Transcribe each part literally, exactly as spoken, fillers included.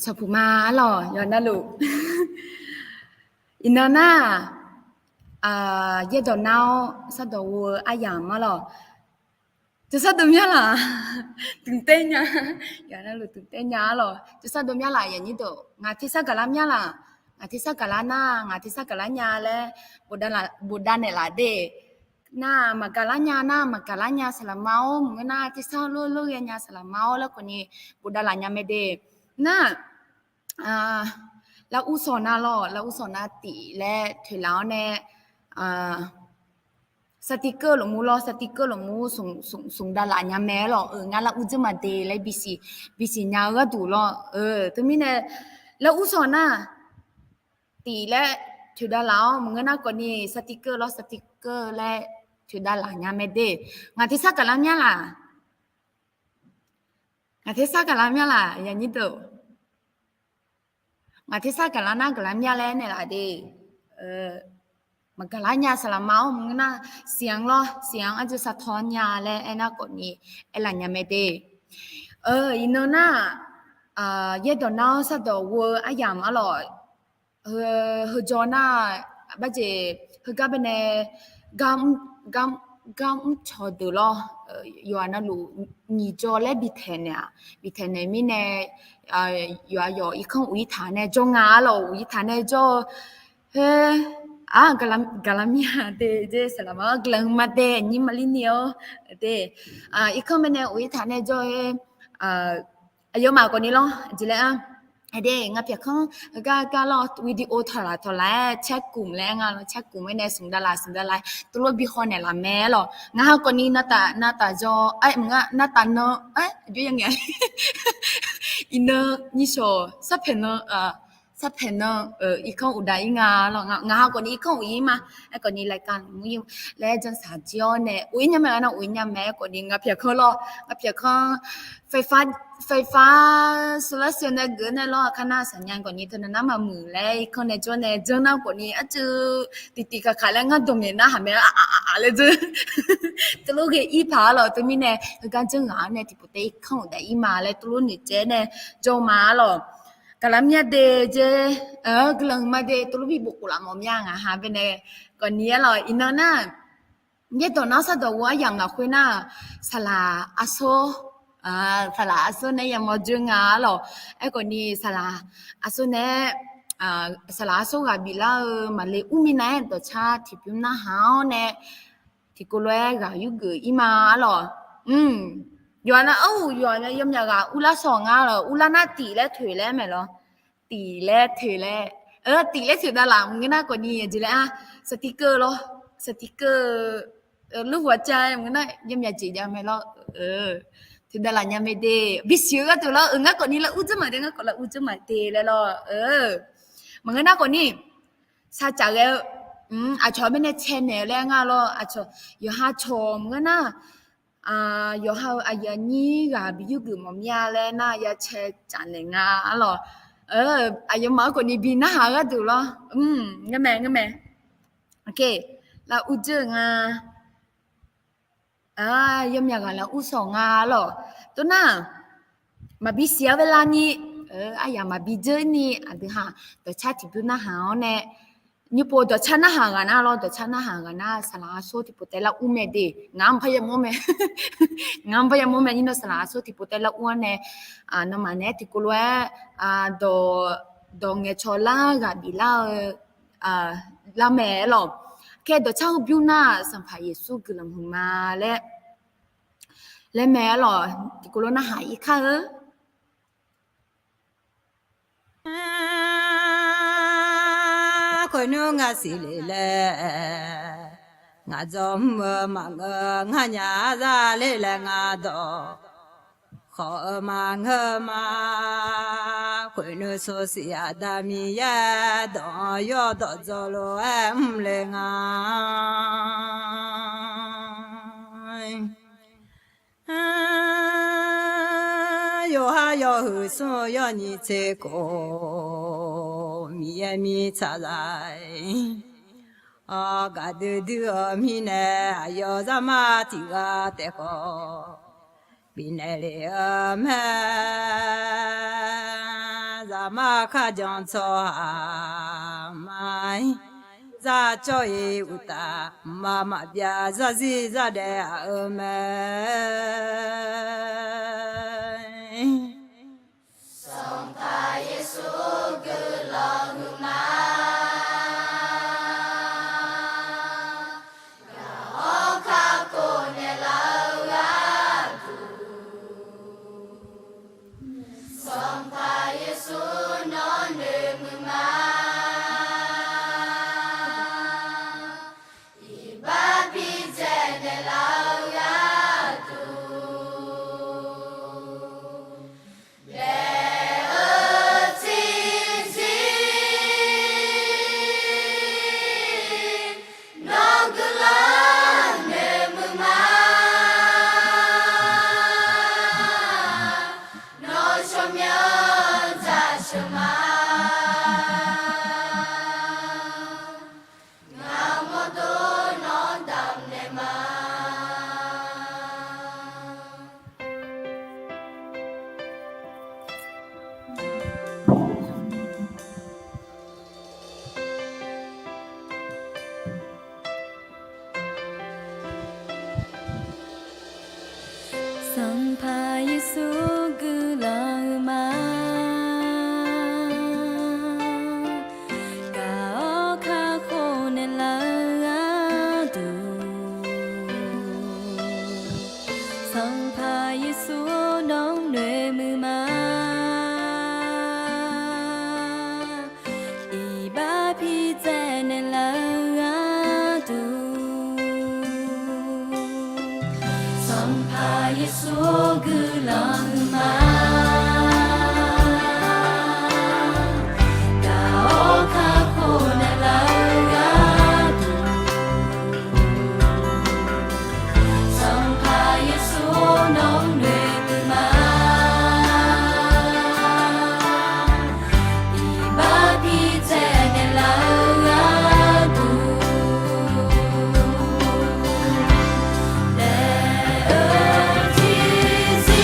Sanqpuq ma arlawq, yawqha navluf. Iqnan nar, yaerdawq nar-awr sardawq ghoe-eu aryamq arlawq. Tersar dov myanr laq, tmqtaer nya, yawqha navluf tmqtaer nya arlawq. Tersar dov myanr laq, yaqnyir deuq, ngaq tersar gaqlar myanr laq. Ngaq tersar gaqlar nar, ngaq tersar gaqlar nya laer bofdav naeqlaf de. Nar, maqgaqlar nya nar, maqgaqlar nya saqlaqma-awr maqngeur nar, tersar lor lor ghae nya saqlaqma-awr laer khawfni bofdav laf nya mae de. Nar, lavur sawq nav lawq, lavur sawq nav tif laer toeqlaf-awr nae, sartirkeuv lafmur lawr, sartirkeuv lafmur smq dav laf nya mae lawq. Ngar lavur dzeur maqde laer bisiq, bisiq nya-eu gharduq lawr. Teumirnae lavur sawq nar tif laer toeqdav laf-awr maqngeur nar khawfni sartirkeuv lawr, sartirkeuv laer toeqdav laf nya mae de. Ngaq tersar gaqlar myanr laq. Ngaq tersar gaqlar myanr laq, yaqnyir deuq. Ngaq tersar gaqlar nar gaqlar myanr laer naeqlaf de. Maqgaqlar nya saqlaqma-awr maqngeur nar, siq-anr lawr, siq-anr arjeuv sartawr nya laer aernar khawfni aerlaf nya mae de. Iqnan nar, yaerdawq nar-awr sardawq ghoe-eu aryamq arlawq. Heu, heujawr nar, barjeq heugar baenae gar mr cawq deuq lawr, yawqha navluf nyiq jawr laer bi taeqnaeq-aq, bi taeqnaeq mirnae, yawqha yawq irkanr uq ir taq nae jawr nga arlawq, uq ir taq nae jawr-eu. Heu, a, gaqlar myanr de, jeq saqlaqma-anr guiqlanq ma de, aqnyir maqlir ni-awr de. Irkanr baenae uq ir taq nae jawr-eu. Aqyawfmaf khawfni lawr, jeq laer-a. Aqde, ngaq pyaq kanr gar gar lawr, video tawq laf tawq laf-aer caer gmq laer nga lawr, caer gmq-aer nae smq dav laf smq dav laf-aer teulof bi haw naeqlaf mae lawq. Ngaq ha khawfni navtaf navtaf jawr, aer, mq nga navtaf nan, aer, aqjox ya ngae. Iqnan nyishawq sarpaeq nan, sarpaeq nan, irkanr uqdav ir nga lawq. Ngaq ha khawfni irkanr uq ir ma. Aer khawfni รายการ mr ir laer janrsaq jir-awr nae uq ir nya mae, nar uq ir nya mae. Aer khawfni ngaq pyaq kanr lawr, ngaq pyaq kanr ไฟฟ้า solar cell nae geuf nae lawr, aqkar nar saqnya khawfni teunav nar maqmuiq laer irkanr nae jawr nae janr nar khawfni arcuiv tiqtiq kaqkaq laer ngar dawq ngaeq narhaq mae, aq aq aq laer janr. Teulof ghae ir paq-a lawq. Teumirnae heugar janr ghaq-anr nae tiqpov taef irkanr uqdav ir ma laer teulof noeqtsaev nae jawr ma-a lawq. Gaqlar myanr de jeq, guiqlanq ma de, teulof bi bof khof laf mawf mya ngaq ha baenae. Khawfni-aer lawq, iqnan nar, yaerdawq nar sardawq ghoe-eu aryamq lafkhoer nar, saqlaq arsor, saqlaq arsor nae yamawr joer nga-a lawq. Aer khawfni saqlaq arsor nae, saqlaq arsor ghaq biflar-eu maqle urminav-aer dawqcar tiqbymr narhaq-awr nae tiqkawv lof-aer ghaq yurgeuf ir ma-a lawq. Yawqha nar, yawqha nar yawmyaq ghaq urlar sawq nga lawq, urlar nar tif laer toeq laer mae lawr. Tif laer toeq laer, tif laer toeq dav laf maqngeur nar khawfni jeq laer-a, สติกเกอร์ lawr, สติกเกอร์ lurhuq-a cav maqngeur nar yawmyaq jeq jav mae lawr. Toeq dav laf nya mae de, bisiq-eu gharduq lawr. Ngar khawfni lavur dzeur maq de, ngar khawf lavur dzeur maq de laer lawr. Maqngeur nar khawfni sarcaf ghae-eu, aqcawq baenae cae naeq-eu laer nga lawr. Aqcawq yawqha cawq maqngeur nar, yawqha-eu aqyuif aqnyir ghaq bi yurgeuf mawf mir-a laer nar ya cae caf naeq nga-a lawq. Aqyawfmaf-anr khawfni bi narhaq-eu gharduq lawr. Ngar mae, ngar mae. Lavur dzeur-eu nga. Yawmyaq ghaq lavur sawq nga lawq. Tov nar, maqbi siq-a ve lar ni, aryamq maqbi dzeur ni, aqdui ha dawqcar tiqbymr narhaq-awr nae, nymrpov dawqcar narhaq ghaq nar lawr, dawqcar narhaq ghaq nar saqlaq arsor tiqpov taef lavur mae de. Ngaq-anr par yamawr mae, ngaq-anr par yamawr mae. Nymr nawr saqlaq arsor tiqpov taef lavur-awr nae, nawmaf naeq-aer tiqkawv lof-aer dawq, dawq ngaeqcawq lar ghaq biflar-eu lar mae-aer lawq. Khaer dawqcar heu bymr nar Sanqpaq Yeqsur guiqlanq huiqma laer, laer mae-aer lawq. Tiqkawv lof narhaq ir kar-eu. Khoernmr ngar siqle laer, ngaq dzawr mr-eu maqngeur, ngar nya zar ler laer ngar dawq khawf-eu maqngeur ma. Khoernmr sawrsiq Aqda Miqyaer dawq-anr yawdawq dzawr lof-aer mr le nga. Yawqha yawhuiq smr-eu yawnyiq tser khof, Miqyaer mirtsaqzaq-aer gaqdui dui-eu mirnae, aqyawf zaqmar tiq ghaq taef khawf bifnaeq lef-eu mae. Aqma kharjan tsawrhaq ma-ir, zar cawr-iq uqtaf, mqmaq maqbyav zarzir zardaef aq-eu mae. Sanqpaq Yeqsur guiqlanq huiqma, gaq-awr kakhof naeqlaf-eu gharduq, Sanqpaq Yeqsur nawr noeqmuiq ma. Iqbax bidzaeq naeqlaf-eu gharduq, daef-eu tiqzir nawr guiqlanq noeqmuiq ma. Nawr tsawrmyanr dzaqsheuq ma. Ngaq-euq mawrdo nawr damqnaeq ma. Sanqpaq Yeqsur guiqlanq huiqma, gaq-awr kakhof naeqlaf-eu gharduq, Sanqpaq Yeqsur nawr noeqmuiq ma. Iqbax bidzaeq naeqlaf-eu gharduq, Sanqpaq Yeqsur guiqlanq huiqma, gaq-awr kakhof naeqlaf-eu gharduq, Sanqpaq Yeqsur nawr noeqmuiq ma. Iqbax bidzaeq naeqlaf-eu gharduq, daef-eu tiqzir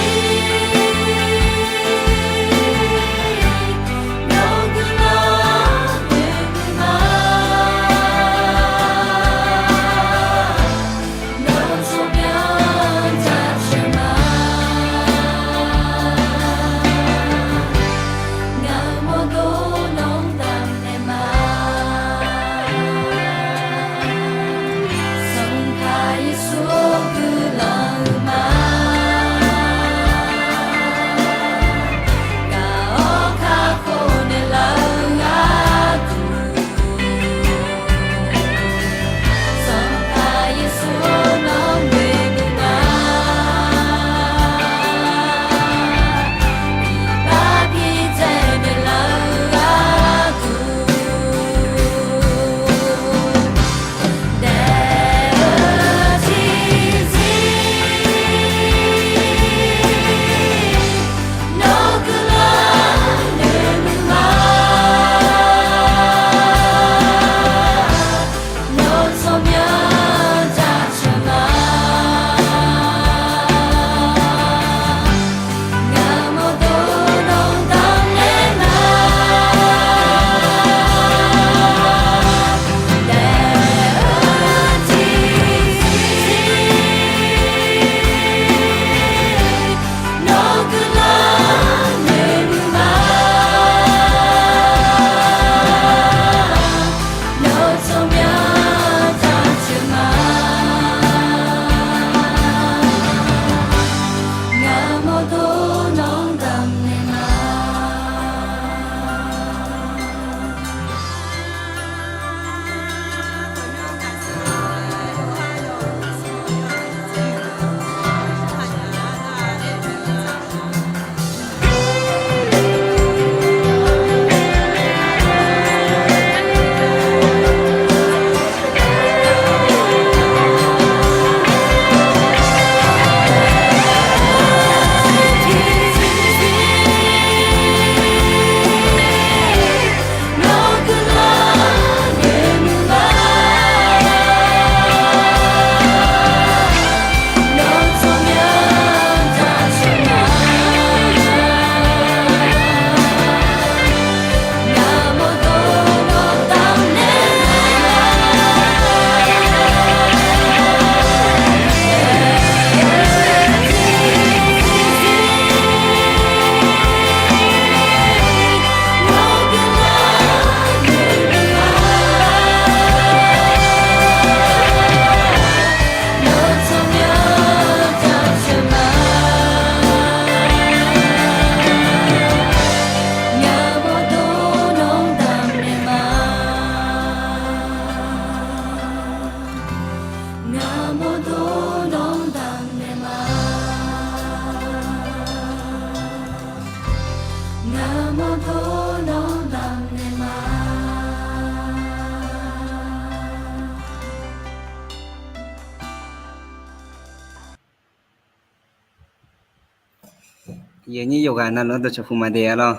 Aqyuif aqnyir yawqghaq navluf-anr dawqcawq puq ma de arlawr.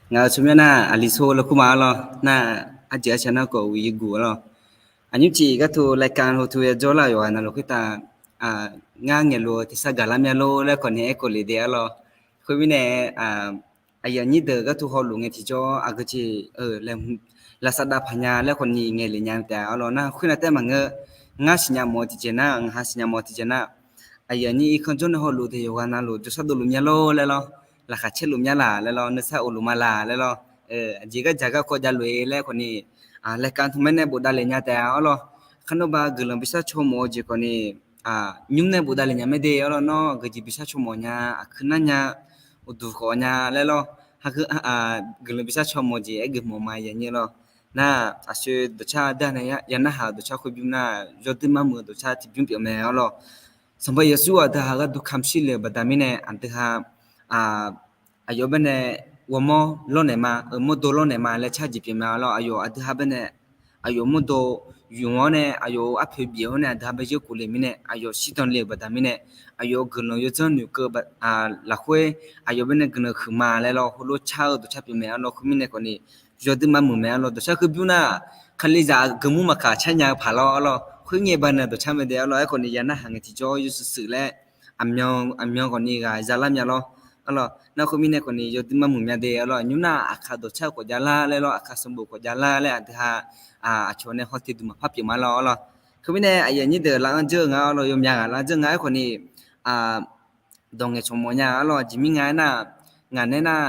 Ngaq-euq tsawrmyanr nar, aqli sor lawrkur ma arlawr. Nar, arjeq arshaq nar khawf uiq yir guq arlawr. Aqnymr cif gharduq รายการ hawtu yajawr lar-euq yawqghaq navluf khoertav, ngar ngaeqluf-eu tersar gaqlar mya lor laer khawf ni aerkhof lef de arlawr. Khoermirnae, aqyuif aqnyir deuq gharduq hawluf ngae tiqjawr aqgeujeq laer, lavsav dav paq nya laer khawf ni ngaeq lef nya taef arlawr. Nar khoernav taef maqngeur, ngar siqnya mawf-eu tiqjeq nar, ngaq ha siqnya mawf-eu tiqjeq nar, aqyuif aqnyir irkanr jawr nae hawluf deuq yawqghaq navluf jawrshar dovluf mya lor laer lawr, laqkhaq caerluf mya laq laer lawr, nuisar of luf ma laq laer lawr, aqjeq gardzaq garkawv javluf-ir laer khawf ni, รายการ tmq-aer nae bofdav lef nya taef arlawr. Kharnawba guiqlanq bishar caw mawf-eu jeq khawf ni, nymr nae bofdav lef nya mae de arlawr. Nawr aqgeujeq bishar caw mawf nya, aqkuir nar nya, uqduq khawf nya laer lawr, guiqlanq bishar caw mawf jeq aergeuf mawf ma yanyir lawr. Nar, aqsoe dawqcar dar nae ya narhaq-euq dawqcar khoerbymr nar, yawduir marmuiq-eu dawqcar tiqbymr pyeuf mae arlawr. Sanqpaq Yeqsur aqdui ha gharduq kamq shir le-euq baqda mirnae aqdui ha aqyawf baenae ghawrmawr lawrnaeq ma, mawrdo lawrnaeq ma laer car jeq pyeuf mae arlawr. Aqyawf aqdui ha baenae aqyawf mawrdo yuf-anr nae aqyawf-euq arpoeq bif-anr nae aqdui ha bae yaerkhof le mirnae aqyawf shirdan le-euq baqda mirnae aqyawf-euq guiqlanq yawdzanr noeqkeuv lafkhoer aqyawf baenae guiqlanq huiqma laer lawr heulof car-eu dawqcar pyeuf mae arlawr. Khoermirnae khawf ni yawduir marmuiq mae arlawr. Dawqcar khoerbymr nar, kalizaq geufmr maqkaq car nya-eu paq lawr arlawr. Khoerngae baqdanae dawqcar mae de arlawr. Aerkhawf ni ya narhaq ngae tiqjawr yawshuif shuif laer aqmyan aqmyan khawf ni ghaq zalar mya lawr arlawr. Nar khoermirnae khawf ni yawduir marmuiq mya de arlawr. Nymr nar aqkaq dawqcar khawf javlar laer lawr, aqkaq sanqbof khawf javlar laer aqdui ha aqcawq nae hawteq duq maqpar pyeuf ma lawr arlawr. Khoermirnae aqyuif aqnyir deuq laf-anr dzeur-eu nga arlawr, yawmyaq ghaq laf-anr dzeur nga. Aerkhawf ni dawq ngaeqcawq mawf nya arlawr. Aqjeq mirnae aernar, ngaq nae nar,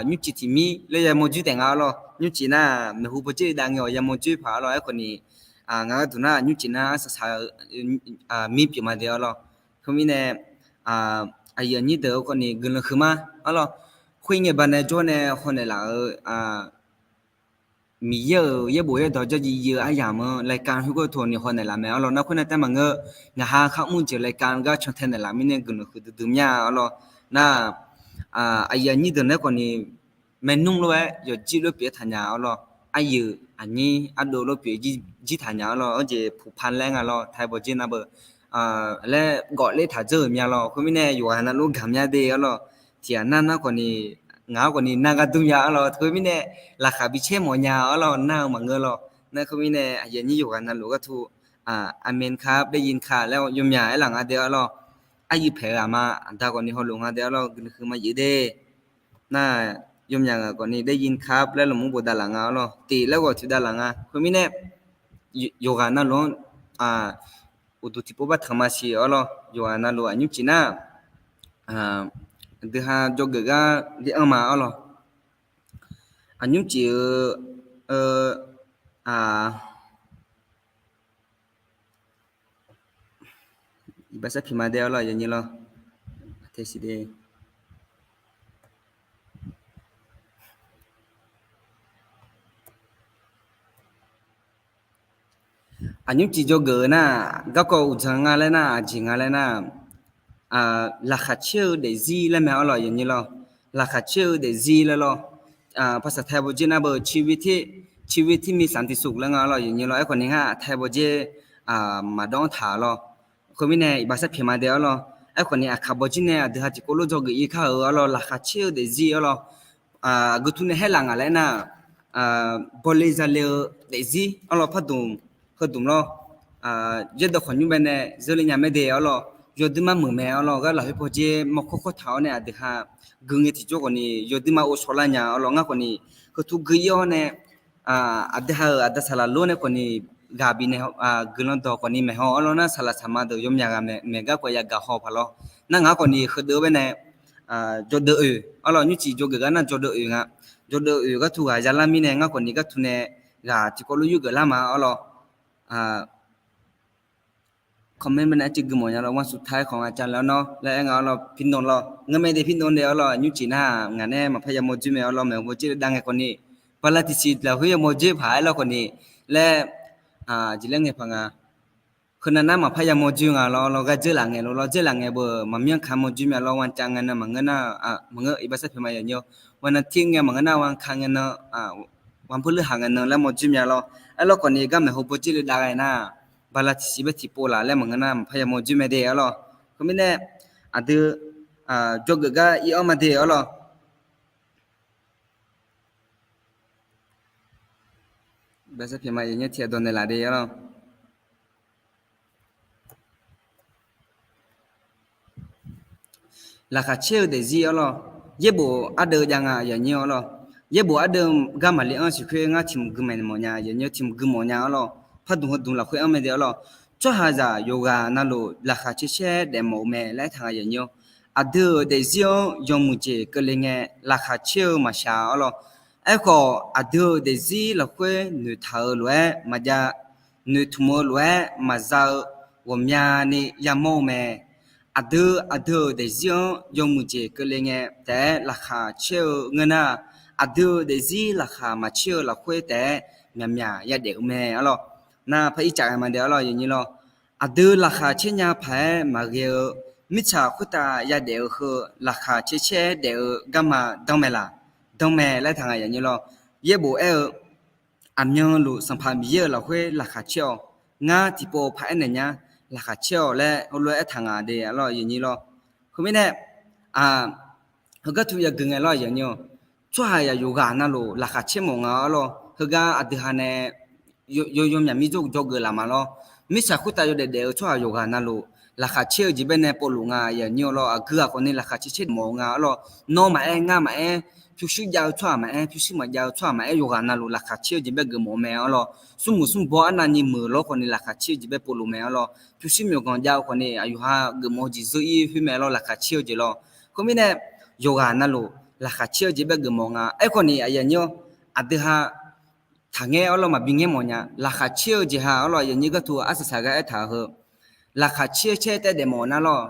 nymrcif tiq mir laer yamawr dzoer taef nga arlawr. Nymrcif nar maeqhu paw dzer dav ngae-awq yamawr dzoer paq arlawr. Aerkhawf ni ngaq gharduq nar nymrcif nar arsaq saq-eu mir pyeuf ma de arlawr. Khoermirnae aqyuif aqnyir deuq-eu khawf ni guiqlanq huiqma arlawr. Khoerngae baqdanae jawr nae hawnaeq laf-euq Miqyaer-euq yaerbof yaerdawq jarjiv-eu aryamq-anr รายการ heugar tov ni hawnaeq laf mae arlawr. Nar khoernav taef maqngeur, ngaq ha kharmr jeq รายการ gar cantae naeqlaf mirnae guiqlanq huiqdui dui mya arlawr. Nar, aqyuif aqnyir deuq nae khawf ni maernmr lof-aer yawqjir lof pyeuf-aer taqnya arlawr. Aryuif aqnyir ardov lof pyeuf jir taqnya arlawr. Arjeq ผูกพัน laer nga lawr, ไทย bawqdzer nar beu laer gawf ler taq dzeur-euq mya lawr. Khoermirnae yawqghaq navluf gaq mya de arlawr. Tiqghaq nar nar khawf ni, ngaq-anr khawf ni nar gar dur mya arlawr. Khoermirnae laqkhaq bi caer mawf nya arlawr, nar-eu maqngeur lawr. Nar khoermirnae aqyuif aqnyir yawqghaq navluf gharduq อาเมนครับ ได้ยินครับ laer yawmyaq aerlaf nga de arlawr. Aryuif paeq-eu aqma aqda khawf ni hawluf nga de arlawr, guiqlanq huiqma yeuf de. Nar, yawmyaq ghaq khawf ni ได้ยินครับ laer laqmur bofdav laf nga arlawr, tif laer ghawq tiqdav laf nga. Khoermirnae yawqghaq navluf-anr uqduq tiqpov bar tanq ma siq arlawr. Yawqghaq navluf aqnymr cif nar, aqdui ha jawrgeuf gar ler-anr ma arlawr. Aqnymr cif-eu, iqbax sarpiq ma de arlawr, yanyir lawr. Aqtae siq de. Aqnymr cif jawrgeuf-eu nar, garkawv uqdzan nga laer nar, aqjeq nga laer nar, laqkhaq caer-eu daefzir laer mae arlawr, yanyir lawr. Laqkhaq caer-eu daefzir laer lawr. ภาษาไทย bawqdzer nar beu ชีวิตที่มีสันติสุข laer nga arlawr, yanyir lawr. Aerkhawf ni ngar Aqtaq bawqdzer maqdawr-anr taq lawr. Khoermirnae iqbax sarpiq ma de arlawr. Aerkhawf ni aqkaq bawqdzer nae aqdui ha tiqkawv lof dzawgeuf-ir kar-euq arlawr, laqkhaq caer-eu daefzir arlawr. Aqgeu tur nae haerlaf ngaq laer nar, bawle zale-eu daefzir arlawr, pardmq heudmq lawr. Yaerdawq khawqnymr bae nae zeurle nya mae de arlawr, yawdui mar muiq mae arlawr. Gharlaq khoer pawdzer mawrkawr kawr taq-awr nae aqdui ha gui ngae tiqjawr khawf ni yawdui mar ghovshaw lar nya arlawr. Ngar khawf ni heutu gui-ir-awr nae aqdui ha-euq aqda saqlaq lor nae khawf ni ghaq bifnaeq, guiqlanq dawq khawf ni maeqhaw arlawr. Nar saqlaq saqma deuq yawmyaq ghaq maeq, maeq gar khawf yagaq haw paq lawr. Nar ngaq-anr khawf ni heudeuv-eu bae nae jawdeuv oeq arlawr, nymrcif jawgeuf gar nar jawdeuv oeq nga. Jawdeuv oeq ghartu ghaq yalar mirnae ngar khawf ni ghartu nae ghaq tiqkawv lof yurgeuf lar ma arlawr. Comment bae nae arcuiv gui mawf nya lawr, วันสุดท้ายของอาจารย์แล้วเนาะ laer aer nga arlawr, pirnov lawr. Ngar mae de pirnov de arlawr, nymrcif nar ngaq nae maqpar yamawr dzoer mae arlawr, maeqhu bawdzer dav ngae khawf ni, bala tiqsiq lafkhoer yamawr dzoer paq aer lawr khawf ni laer, jeq laer ngae paq nga. Heunav nar maqpar yamawr dzoer nga lawr, lawr gar dzeur laf ngae lawr, lawr dzeur laf ngae beu maqmyanr ka mawr dzoer mae lawr, วันจันทร์ ngae nar maqngeur nar, maqngeur iqbax sarpiq ma yanyir, วันอาทิตย์ ngae maqngeur nar, วันอังคาร ngae nar, วันพฤหัส ngae nar laer mawr dzoer mae lawr. Aer lawr khawf ni gar maeqhu bawdzer le dav ghae nar, bala tiqsiq bae tiqpov laf laer maqngeur nar maqpar yamawr dzoer mae de arlawr. Khoermirnae Aqdui jawrgeuf gar ir-awr ma de arlawr. Baqsar pyaeq ma, aqyawf nymr tiq aqdawq naeqlaf de arlawr. Laqkhaq caer-eu daefzir arlawr, yaerbof ardeuv jav nga aqyawf nymr arlawr. Yaerbof ardeuv gar maqle anr siq khoer ngar tiq mq gui maeqnaeq mawf nya, aqyawf nymr tiq mq gui mawf nya arlawr. Pardmq heudmq lafkhoer anr mae de arlawr. Tsawrhaqzaq yawqghaq navluf laqkhaq caer caer daef mawf-eu mae laer aertaq nga aqyawf nymr. Aqdui-euq daefzir-anr yawmuiq jeq keuvle ngae laqkhaq caer-eu maqshaq arlawr. Aerkhawf aqdui-euq daefzir lafkhoer noeqtaq-euq lof-aer maqjav, noeqtmq-eu lof-aer maqza-eu ghawqmyani yamawr-eu mae. Aqdui aqdui-euq daefzir-anr yawmuiq jeq keuvle ngae taef-aer laqkhaq caer-eu ngeur nar, aqdui-euq daefzir laqkhaq maqcaer-eu lafkhoer taef-aer myaqmyaq yadaef-eu mae arlawr. Nar par ircaf ghae ma de arlawr aqyawf nymr lawr. Aqdui laqkhaq caer nya paq-aer maqghae-eu, mirtsaq khoertav yadaef-eu heu laqkhaq caer caer daef-eu garma danr mae laq? Danr mae laer aertaq nga aqyawf nymr lawr. Yaerbof aer-eu, aqmyanluf Sanqpaq Miqyaer-euq lafkhoer laqkhaq caer-awq. Ngar tiqpov paq-aer naeq nya laqkhaq caer-awq laer heulof-aer aertaq nga de arlawr aqyawf nymr lawr. Khoermirnae, heugar tu yagui ngae lawr aqyawf nymr-awr, tsawrhaqzaq yawqghaq navluf laqkhaq caer mawf nga arlawr. Heugar aqdui ha nae yaw- yawmyaq mir jawr jawrgeuf laf ma lawr. Mirtsaq khoertav yawdaef daef-eu tsawrhaq yawqghaq navluf laqkhaq caer-eu jeq bae nae povluf nga aqyawf nymr-awr lawr. Aqgeu ghaq khawf ni laqkhaq caer caer mawf-eu nga arlawr. Nawr maqaer ngar maqaer, pyurshuir jav-eu tsawrhaq maqaer, pyurshuir maqjav-eu tsawrhaq maqaer, yawqghaq navluf laqkhaq caer-eu jeq bae geufmawf-eu mae arlawr. Smrmuiq smrbaw arnavni muiq lawr khawf ni laqkhaq caer-eu jeq bae povluf mae arlawr. Pyurshuir myawqganq jav-eu khawf ni aqyawf ha geufmawf-eu jeq zeur-ir khoer mae lawr laqkhaq caer-eu jeq lawr. Khoermirnae, yawqghaq navluf laqkhaq caer-eu jeq bae geufmawf nga. Aerkhawf ni aqyawf nymr-awr, aqdui ha taqngaer arlawr maqbi ngaer mawf nya. Laqkhaq caer-eu jeq ha arlawr aqyawf nymr gharduq arsaq saq gar aertaq-eu heu, laqkhaq caer caer taef daef mawf nar lawr,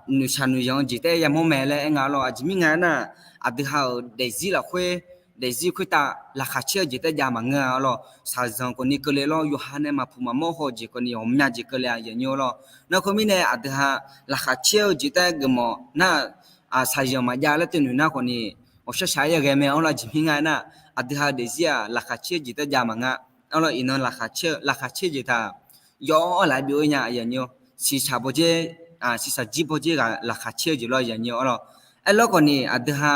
noeqshaq noeqzanq-eu jeq taef yamawr mae laer aer nga arlawr. Aqjeq mirnae nga aernar, aqdui ha-euq daefzir lafkhoer, daefzir khoertav laqkhaq caer-eu jeq taef jav maqngeur-a arlawr. Shaqzanq khawf ni keuvle lawr, yawqha nae maqpuq maqmawr haw-eu jeq khawf ni ghawqmya jeq keuvle aqyawf nymr-awr lawr. Nar khoermirnae aqdui ha laqkhaq caer-eu jeq taef geufmawf nar, shaqzanq maqjav laer teunoeq nar khawf ni, ghawqshaq shaq-aer yaghae mae arlawr. Aqjeq mirnae nga aernar, aqdui ha daefzir-aq laqkhaq caer-eu jeq taef jav maqnga arlawr. Iqnan laqkhaq caer-eu jeq taq yawf-awr laf-aer byov-ir nya aqyawf nymr-awr. Siqshaq bawdzer, siqshaq jir bawdzer ghaq laqkhaq caer-eu jeq lawr aqyawf nymr-awr lawr. Aerlawr khawf ni aqdui ha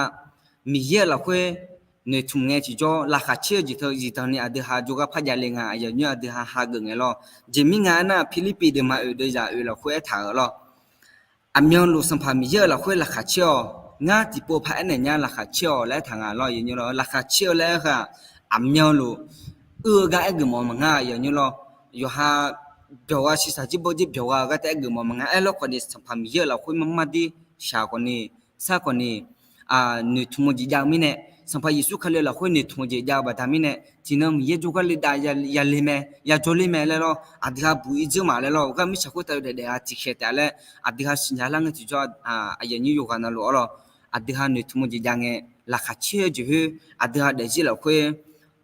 Miqyaer-euq lafkhoer noeqtmq ngae tiqjawr laqkhaq caer-eu jeq teu zifdan ni aqdui ha jawrgar par javle nga aqyawf nymr-awr. Aqdui ha hageuf ngae lawr. Jeq mirnae nga aernar, Pirlirpiv deuq ma oeq deuq zaq oeq lafkhoer aertaq-euq lawr. Aqmyanluf Sanqpaq Miqyaer-euq lafkhoer laqkhaq caer-awq. Ngar tiqpov paq-aer naeq nya laqkhaq caer-awq laer aertaq nga lawr aqyawf nymr lawr. Laqkhaq caer-eu laer aer-eu heu-aq, aqmyanluf uir-eu gar aer geufmawf maqnga aqyawf nymr lawr. Yawqha byawq gha siqshaq jir bawdzer byawq gha-eu gar taef aer geufmawf maqnga. Aerlawr khawf ni Sanqpaq Miqyaer-euq lafkhoer marmar dir shaq khawf ni, sar khawf ni, noeqtmq-eu jeq jav-eu mirnae, Sanqpaq Yeqsur Kali-euq lafkhoer noeqtmq-eu jeq jav-eu baqda mirnae, tiqnan Miqyaer jawrgar le dav yale mae, yajawr ler mae laer lawr. Aqdui ha buq-ir dzeur ma laer lawr. Gar mirtsaq khoertav yawdaef daef-a tiqkhaeq taef laer aqdui ha siqnya lar ngae tiqjawr, aqyawf nymr yawqghaq navluf arlawr. Aqdui ha noeqtmq-eu jeq jav ngae, laqkhaq caer-eu jeq khoer, aqdui ha daefzir lafkhoer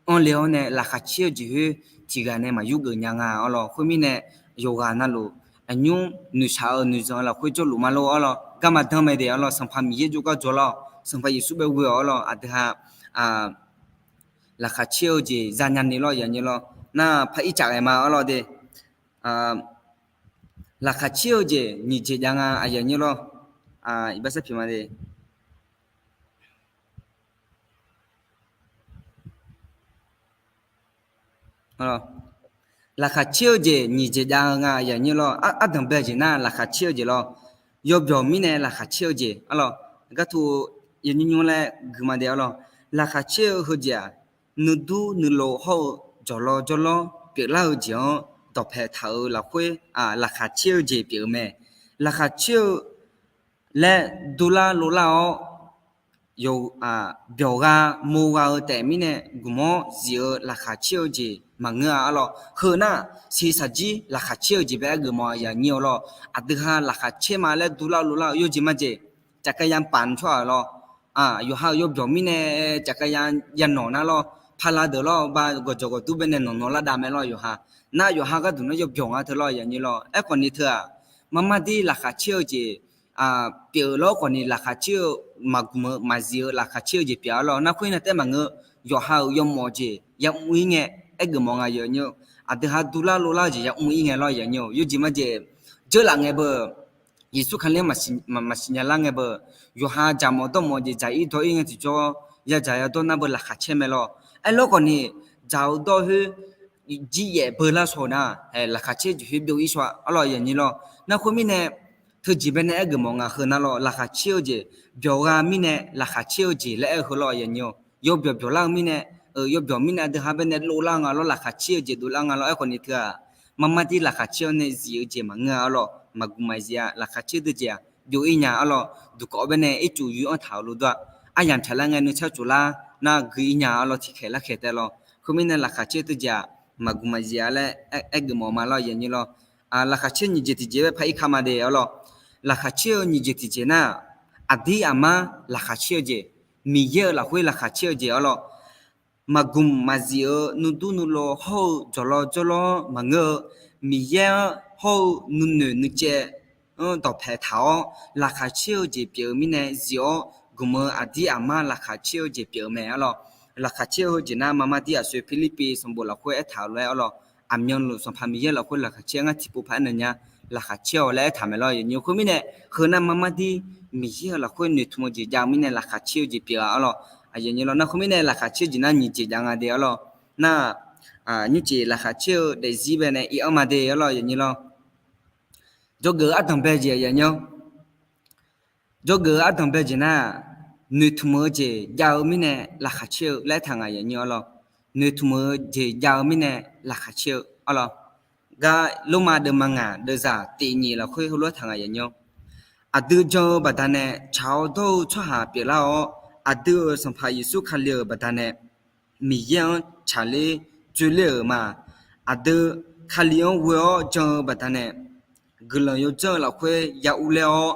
anr le-awr nae laqkhaq caer-eu jeq khoer tiqghaq nae maqyur geuf nya nga arlawr. Khoermirnae, yawqghaq navluf aqnymr noeqshaq-eu noeqzanq-eu lafkhoer jawrluf ma lor arlawr. Garma danr mae de arlawr. Sanqpaq Miqyaer jawrgar jawr lawr. Sanqpaq Yeqsur bae ghoe-awq arlawr. Aqdui ha laqkhaq caer-eu jeq zanya ni lawr aqyawf nymr lawr. Nar par ircaf ghae ma arlawr de. Laqkhaq caer-eu jeq nyiq jeq jav nga aqyawf nymr lawr. Iqbax sarpiq ma de. Laqkhaq caer-eu jeq nyiq jeq jav-eu nga aqyawf nymr lawr. Ardanq bae jeq nar laqkhaq caer-eu jeq lawr. Yawbyawq mirnae laqkhaq caer-eu jeq arlawr. Gartu yawnymr nymr laer gui ma de arlawr. Laqkhaq caer-eu heujeq-aq, nuidur nuilov hawr-eu jawqlawr jawrlawr pyeuflar-eu jeq-anr dawqpae taq-euq lafkhoer laqkhaq caer-eu jeq pyeuf-eu mae. Laqkhaq caer-eu laer durlar lovlar-awr, byawq gha mo gha-eu taef mirnae guiqmawr zif-eu laqkhaq caer-eu jeq maqngeur-a arlawr. Heu nar, siqshaq jir laqkhaq caer-eu jeq bae aer geufmawf aqyawf nymr arlawr. Aqdui ha laqkhaq caer ma laer durlar lovlar-eu yawjeq majeq, caqkaya paf tsawrhaq lawr. Yawqha-euq yawbyawq mirnae caqkaya yanawq nar lawr, pala deuq lawr, ba gawqjawq gawqdur bae nae nawq nawq lar dav mae lawr yawqha. Nar yawqha gharduq nar yawbyawq nga teu lawr aqyawf nymr lawr. Aerkhawf ni teu-aq, marmar dir laqkhaq caer-eu jeq pyeuf-eu lawr khawf ni laqkhaq caer-eu maqgmq-eu maqzif-eu laqkhaq caer-eu jeq pyeuf-a lawr. Nar khoer nae taef maqngeur, yawqha-euq yawmawf jeq yamr-ir ngae, aer geufmawf nga aqyawf nymr. Aqdui ha durlar lovlar-eu jeq yamr-ir ngae lawr aqyawf nymr. Yawjeq majeq, dzeurlaf ngae beu Yeqsur Kali-anr maqsiq nya lar ngae beu, yawqha dzaqmawf dawrmawf jeq dzaq-ir dawr-ir ngae tiqjawr, yadzaq yadawr nar beu laqkhaq caer mae lawr. Aerlawr khawfni, dzaq-eu dawr khoer jiryaef beular shaw-eu nar, laqkhaq caer-eu jeq khoer byov-ir shaw-a arlawr, aqyuif aqnyir lawr. Nar khoermirnae, teujeq baenae aergeuf mawf nga heu nar lawr, laqkhaq caer-eu jeq byawq gha mirnae laqkhaq caer-eu jeq laer aer-eu heu lawr, aqyuif aqnyir-awr, yawbyawq byawqlar-eu mirnae, yawbyawq mirnae aqdui ha baenae lovlar nga lawr, laqkhaq caer-eu jeq dovlar nga lawr. Aerkhawfni teughaq, marmar dir laqkhaq caer-awr nae zif-eu jeq maqngeur-a arlawr, maqgmq maqzif-a. Laqkhaq caer-eu teujeq-aq byov-ir nya arlawr, duqkawv baenae ircuf yur-anr taq-euq lof dawr-aq, aryamq taqlar ngae nuisar tsoflar nar gui-ir nya arlawr, tiqkhaeq larkhaeq tae lawr. Khoermirnae laqkhaq caer-eu teujeq-aq, maqgmq maqzif-a laer aergeuf mawf ma lawr, aqyuif aqnyir lawr. Laqkhaq caer nyiq jeq tiqjeq bae par-ir ka ma de arlawr. Laqkhaq caer-eu nyiq jeq tiqjeq nar, aqdir aqmar laqkhaq caer-eu jeq, Miqyaer-euq lafkhoer laqkhaq caer-eu jeq arlawr. Maqgmq maqzif-eu nuidur nuilov hawr-eu jawqlawv jawrlawr-anr maqngeur-eu, Miqyaer-anr hawr-eu nuinoeq nuicaev-anr dawqpae taq-awr laqkhaq caer-eu jeq pyeuf-eu mirnae zif-awr, gmq-eu aqdir aqmar laqkhaq caer-eu jeq pyeuf-eu mae arlawr. Laqkhaq caer-eu heujeq nar, marmar dir aqsoeq Pirlirpiv sanqbof lafkhoer aertaq-euq lof-aer arlawr, aqmyanluf Sanqpaq Miqyaer lafkhoer laqkhaq caer ngar tiqpov paq-aer naeq nya, laqkhaq caer-awq laer aertaq mae lawr, aqyuif aqnyir. Khoermirnae, heu nar marmar dir Miqyaer-euq lafkhoer noeqtmq-eu jeq jav-eu mirnae laqkhaq caer-eu jeq pyeuf-a arlawr, aqyuif aqnyir lawr. Nar khoermirnae laqkhaq caer-eu jeq nar nyiq jeq jav nga de arlawr. Nar, nymrcif laqkhaq caer-eu daefzir baenae iq-anr ma de arlawr, aqyuif aqnyir lawr. Dzawgeuf-eu ardanq bae jeq, aqyuif aqnyir-awr, dzawgeuf-eu ardanq bae jeq nar, noeqtmq-eu jeq jav-eu mirnae laqkhaq caer-eu laer aertaq nga, aqyuif aqnyir-awr lawr. Noeqtmq-eu jeq jav-eu mirnae laqkhaq caer-eu arlawr. Gar Lormav deuvma ngaq deuvzaq tiq nyiq lafkhoer heulof-aer taq nga, aqyuif aqnyir-awr, aqdui jan-eu baqdanae tsaq-awr dawr-eu tsawrhaq pyeuflar-awr, aqdui-euq Sanqpaq Yeqsur Kali-euq baqdanae Miqyaer-anr tsaqler dzoerler-euq ma. Aqdui Kali-anr ghoe-awr jan-eu baqdanae guiqlanq yawdzanr-eu lafkhoer ya urler-awr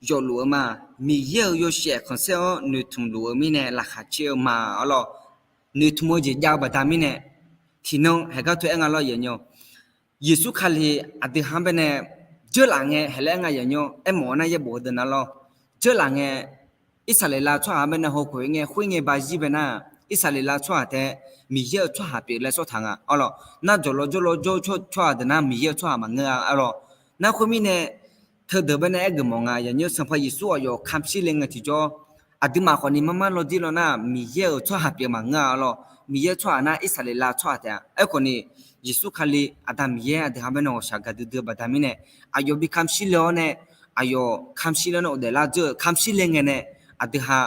yawfluf-eu ma. Miqyaer-euq yawshaef khanqsaer-anr noeqtmq luf-eu mirnae laqkhaq caer-eu ma arlawr. Noeqtmq-eu jeq jav-eu baqda mirnae, tiqnan haeq gar teu aer nga lawr, aqyuif aqnyir-awr, Yeqsur Kali aqdui ha-anr baenae dzeurlaf ngae haeq laer aer nga, aqyuif aqnyir-awr, aermawf-awr nar yaerbof heudeuq nar lawr, dzeurlaf ngae Irsaqleqlav tsawrhaq-anr baenae hawkhof-ir ngae khoerngae ba zir bae nar, Irsaqleqlav tsawrhaq taef Miqyaer-euq tsawrhaq pyeuf laer sawr taq nga arlawr. Nar jawqlawv jawrlawv jawr-eu tsawrhaq deuq nar Miqyaer-euq tsawrhaq maqngeur-a arlawr. Nar khoermirnae, teudeuq baenae aergeuf mawf nga, aqyuif aqnyir-awr, Sanqpaq Yeqsur aqyawf kamq shir le ngae tiqjawr, aqduimaf khawfni marmar lawdir law nar Miqyaer-euq tsawrhaq pyeuf maqngeur-a arlawr. Miqyaer-euq tsawrhaq nar Irsaqleqlav tsawrhaq taef-a. Aerkhawfni, Yeqsur Kali Aqda Miqyaer aqdui ha baenae ghawqshaq gaqdui dui-eu baqda mirnae, aqyawf bi kamq shir le-awr nae, aqyawf kamq shir le-awr nae ghofdaef lar dzeur-eu kamq shir le ngae nae, aqdui ha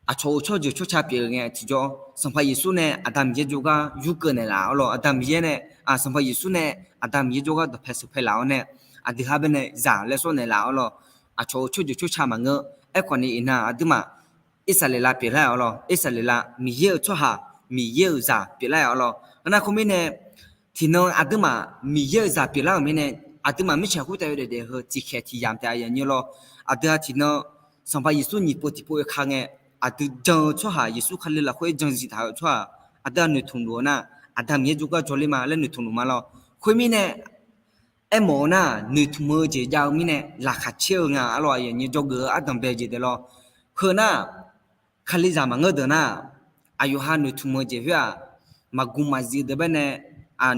aqcawq-euq tsawrjeuq tsawrca pyeuf-eu ngae tiqjawr, Sanqpaq Yeqsur nae Aqda Miqyaer jawrgar yurkeuv naeqlaf arlawr. Aqda Miqyaer nae, Sanqpaq Yeqsur nae Aqda Miqyaer jawrgar dawqpae sheuqpae laf-awr nae, aqdui ha baenae zaq laer sawr naeqlaf arlawr. Aqcawq-euq tsawrjeuq tsawrca maqngeur. Aerkhawfni iqnan aqduimaf Irsaqleqlav pyeuflar-euq arlawr. Irsaqleqlav Miqyaer-euq tsawrhaq, Miqyaer-euq zaq pyeuflar-euq arlawr. Nar khoermirnae, tiqnan aqduimaf Miqyaer-euq zaq pyeuflar-euq mirnae, aqduimaf mirtsaq khoertav yawdaef daef heu tiqkhaeq tiqyamq taef-a, aqyuif aqnyir lawr. Aqdui ha tiqnan Sanqpaq Yeqsur nyiq pov tiqpov oekar ngae, aqdui jan-eu tsawrhaq, Yeqsur Kali lafkhoer jan zif taq-eu tsawrhaq, aqdui ha noeqtmq luf-eu nar, Aqda Miqyaer jawrgar jawrler ma laer noeqtmq luf ma lawr. Khoermirnae, aermawf-eu nar noeqtmq-eu jeq jav-eu mirnae laqkhaq caer-eu nga arlawr, aqyuif aqnyir, dzawgeuf-eu ardanq bae jeq dae lawr. Heu nar, Kalizaq maqngeur deuq nar, aqyawf ha noeqtmq-eu jeq khoer-aq, maqgmq maqzif deuq baenae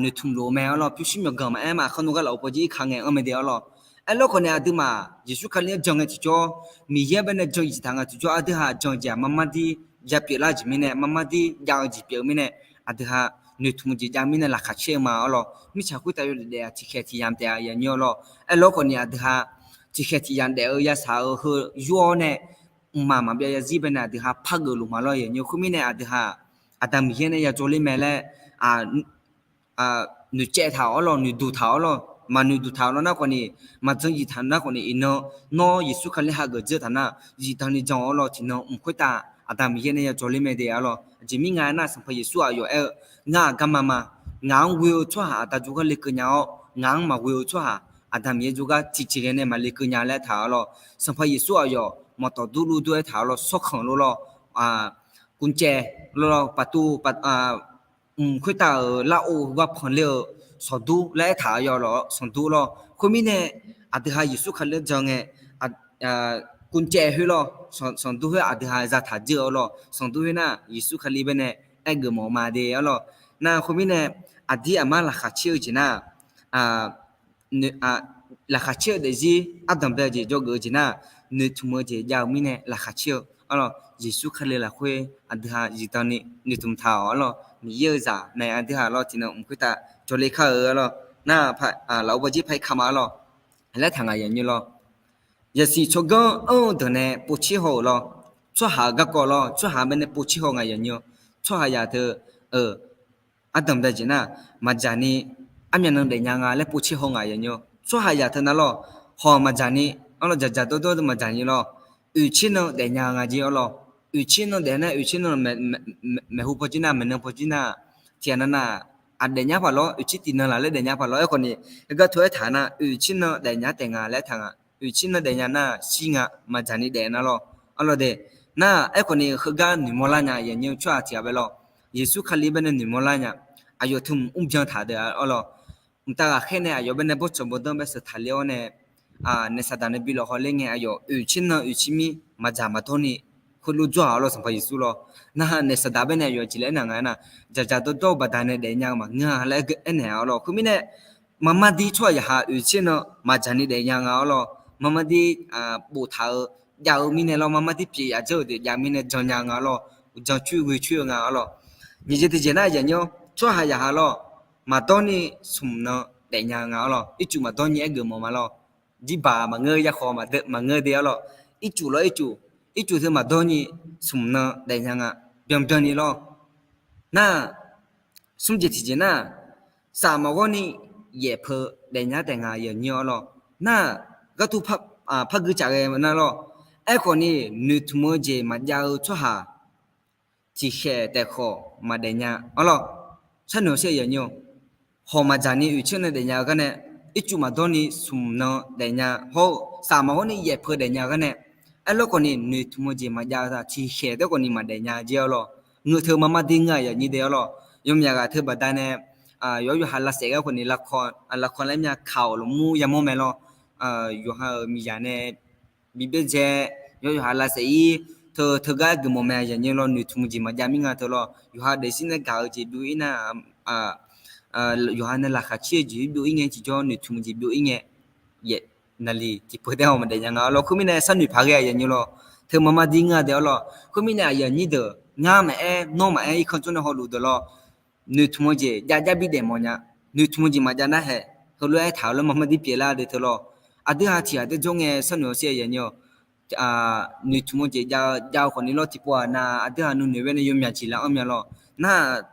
noeqtmq luf-eu mae arlawr. Pyurshuir myawqganq maqaer ma, aqkar nmr gar laf-eu pawjir irkar ngae anr mae de arlawr. Aerlawr khawfni aqduimaf Yeqsur Kali-anr jan ngae tiqjawr, Miqyaer baenae jan zif taq nga tiqjawr, aqdui ha jan-eu jeq-aq marmar dir ya pyeuflar-eu jeq mirnae, marmar dir jav-eu jeq pyeuf-eu mirnae, aqdui ha noeqtmq-eu jeq jav mirnae laqkhaq caer-eu ma arlawr. Mirtsaq khoertav yawdaef daef-aq tiqkhaeq tiqyamq taef-a, aqyuif aqnyir lawr. Aerlawr khawfni aqdui ha tiqkhaeq tiqyamq daef-eu yashaq-eu heu yur-awr nae, mqmaq maqbyav zarzir baenae aqdui ha par geuf luf ma lawr, aqyuif aqnyir. Khoermirnae aqdui ha Aqda Miqyaer nae ya jawrler mae laer noeqcaev taq-awr lawr, noeqduq taq-awr lawr, maqnoeqduq taq-awr lawr nar khawfni, maqjan zif taq nar khawfni, iqnan nawr Yeqsur Kali hageuf dzeur taq nar, zifdan ni jan-awr lawr, tiqnan mq khoertav Aqda Miqyaer nae ya jawrler mae de arlawr. Aqjeq mirnga aernar, Sanqpaq Yeqsur aqyawf aer-eu, Ngar-aq garma ma. Ngaq-anr ghoe-eu tsawrhaq Aqda jawrgar lekeuv nya-awr, ngaq-anr maqghoe-eu tsawrhaq Aqda Miqyaer jawrgar tiqjeq ghae nae maqlekeuv nya laer aertaq-awr lawr, Sanqpaq Yeqsur aqyawf mawqtawf dur lur dur aertaq-awr lawr, sawrkhanq lor lawr, กุญแจ lor lawr, ประตู, mq khoertav-euq larov-eu gar panqler-eu sanqdur laer aertaq-awr lawr, sanqdur lawr. Khoermirnae, aqdui ha Yeqsur Kali-anr jan ngae, กุญแจ khoer lawr, sanqdur khoer aqdui ha zataq dzeur-awr lawr, sanqdur khoer nar Yeqsur Kali baenae aergeuf mawf ma de arlawr. Nar khoermirnae, aqdir aqmar laqkhaq caer-eu jeq nar, noeq, laqkhaq caer-eu daefzir ardanq bae-eu jeq jawrgeuf-eu jeq nar, noeqtmq-eu jeq jav-eu mirnae laqkhaq caer-eu arlawr. Yeqsur Kali lafkhoer aqdui ha zifdan ni noeqtmq taq-awq arlawr. Miqyaer-eu zaq nae aqdui ha lawr tiqnan mq khoertav jawrle kar-eu arlawr. Nar, lafov bawjir par-ir ka ma arlawr. Laer taq ngaq yanyir lawr. Yasiq tsawrganr anr-eu deuq nae povtser haw-euq lawr. Tsawrhaq-euq garkawv lawr, tsawrhaq baenae povtser haw ngaq yanyir. Tsawrhaqzaq teu-eu ardanq bae jeq nar, maqdzaq ni armyavnuiv daefnya nga laer povtser haw ngaq yanyir. Tsawrhaqzaq teu nar lawr, haw maqdzaq ni, arlawr, dzaqdzaq dawrdawr maqdzaq ni lawr, oeqtser nan daefnya nga jeq arlawr. Oeqtser nan daef nar, oeqtser nan maeqhu paw jir nar, maeqnan paw jir nar, tiqghaq nan nar, aqdaef nya paq lawr, oeqtser tiqnan laf laer daef nya paq lawr. Aerkhawf ni, heugar teu aertaq nar, oeqtser nan daefnya taef nga laer aertaq nga. Oeqtser nan daefnya nar shir nga, maqdzaq ni daef nar lawr. Arlawr de, nar aerkhawf ni heugar noeqmawr lar nya yanyir tsawrhaq tiqghaq bae lawr. Yeqsur Kali baenae noeqmawr lar nya. Aqyawf teu mq mrbyan taq deuq arlawr. Mqtav ghaqkhaer nae aqyawf baenae bawrtsanq bawrdanr bae sheuq taqler-awr nae, naeq saqdaq nae bi lawq hawler ngae aqyawf oeqtser nan oeqtser mir maqdzaq maqdawr ni khoerlof jawr-aq arlawr Sanqpaq Yeqsur lawr. Nar naeq saqdaq baenae aqyawf jeq laer aernar nga aernar, dzaqdzaq dawrdawr-eu baqdanae daefnya-eu maqngeur-a laer aernaeq-a arlawr. Khoermirnae, marmar dir tsawrhaq yaqha oeqtser nan maqdzaq ni daefnya nga arlawr. Marmar dir boftaq-eu jav-eu mirnae lawr, marmar dir pyeuf yaf dzeur-euq deuq jav mirnae jannya nga arlawr. Jancoer ghoecoer-eu nga arlawr. Nyiq jeq tiqjeq nar yanyir, tsawrhaq yaqha lawr, maqdawr ni smq nan daefnya nga arlawr. Ircuf maqdawr ni aergeuf mawf ma lawr. Jirbaq maqngeur, yarkhawf maqngeur de arlawr. Ircuf lawr ircuf, ircuf teu maqdawr ni smq nan daefnya nga, byanbyan ni lawr. Nar, smr jeq tiqjeq nar, saf maqghawr ni yaef peu daefnya taef nga yanyir arlawr. Nar, gharduq par gui caf ghae nar lawr. Aerkhawf ni noeqtmq-eu jeq maqjav-eu tsawrhaq tiqkhaeq taef khawf maqdaef nya arlawr. Sharnoeq-awr sher yanyir, hawq maqdzaq ni oeqtser nan daefnya-eu gar nae, ircuf maqdawr ni smq nan daefnya hawr-eu saf maqghawr ni yaef peu daefnya-eu gar nae, aerlawr khawf ni noeqtmq-eu jeq maqjav-eu ta tiqkhaeq taef khawf ni maqdaef nya jeq arlawr. Ngeur teu marmar dir ngeur-aq yanyir de arlawr. Yawmyaq ghaq teu baqdanae, yawqha yawqha lavsaef gar khawf ni, lavkawr laer myav kaq-awq lmqmr yamawr mae lawr. Yawqha-euq miqzaq nae bi byaerdzae, yawqha yawqha lavsaef-ir teu teugar geufmawf mae yanyir lawr. Noeqtmq-eu jeq maqjav mir nga teu lawr. Yawqha daefzir nae gaq-eu jeq byov-ir nar, yawqha nae laqkhaq caer-eu jeq byov-ir ngae tiqjawr noeqtmq-eu jeq byov-ir ngae, yaef naqliq tiqpeuq taef-aer maqdaef nya nga arlawr. Khoermirnae sharnoeq paq ghae-a yanyir lawr. Teu marmar dir ngeur-a de arlawr. Khoermirnae aqyuif aqnyir deuq, ngar maqaer, nawr maqaer, irkanr jawr nae hawluf deuq lawr, noeqtmq-eu jeq jav jav bi daef mawf nya. Noeqtmq-eu jeq maqjav nar hae, heulof-aer aertaq-eu lawr, marmar dir pyeuflar de teu lawr. Aqdui ha tiqghaq taef jawr ngae sharnoeq-awr sher yanyir, noeqtmq-eu jeq jav-eu khawf ni lawr, tiqpov-aq nav aqdui ha nuinoeq bae nae yawmyaq jeq laf-anr mya lawr. Nar,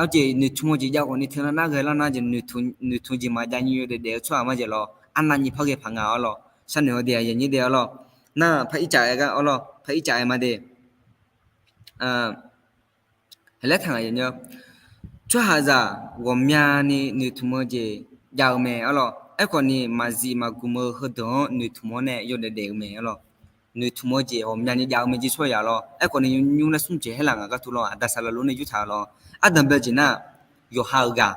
arjeq noeqtmq-eu jeq jav khawf ni teunav nar ghae lar nar jeq, noeqtmq jeq maqjav nyi yawdaef daef-eu tsawrhaq maqjav lawr, arnavni par ghae paq nga arlawr. Sharnoeq-awr de aqyuif aqnyir de arlawr. Nar par ircaf-aer gar arlawr, par ircaf-aer ma de. Laer taq ngaq yanyir, tsawrhaqzaq ghawqmyani noeqtmq-eu jeq jav-eu mae arlawr. Aerkhawf ni maqzif maqgmq-eu heudeuq-anr noeqtmq-awr nae yawdaef daef-eu mae arlawr. Noeqtmq-eu jeq ghawqmyani jav-eu mae jeq tsawrhaq lawr. Aerkhawf ni nymr laer smr jeq haer laf ngaq gar teu lawr, aqda saqlaq lof nae yurtaq lawr. Ardanqbae-eu jeq nar, yawqha-euq ghaq,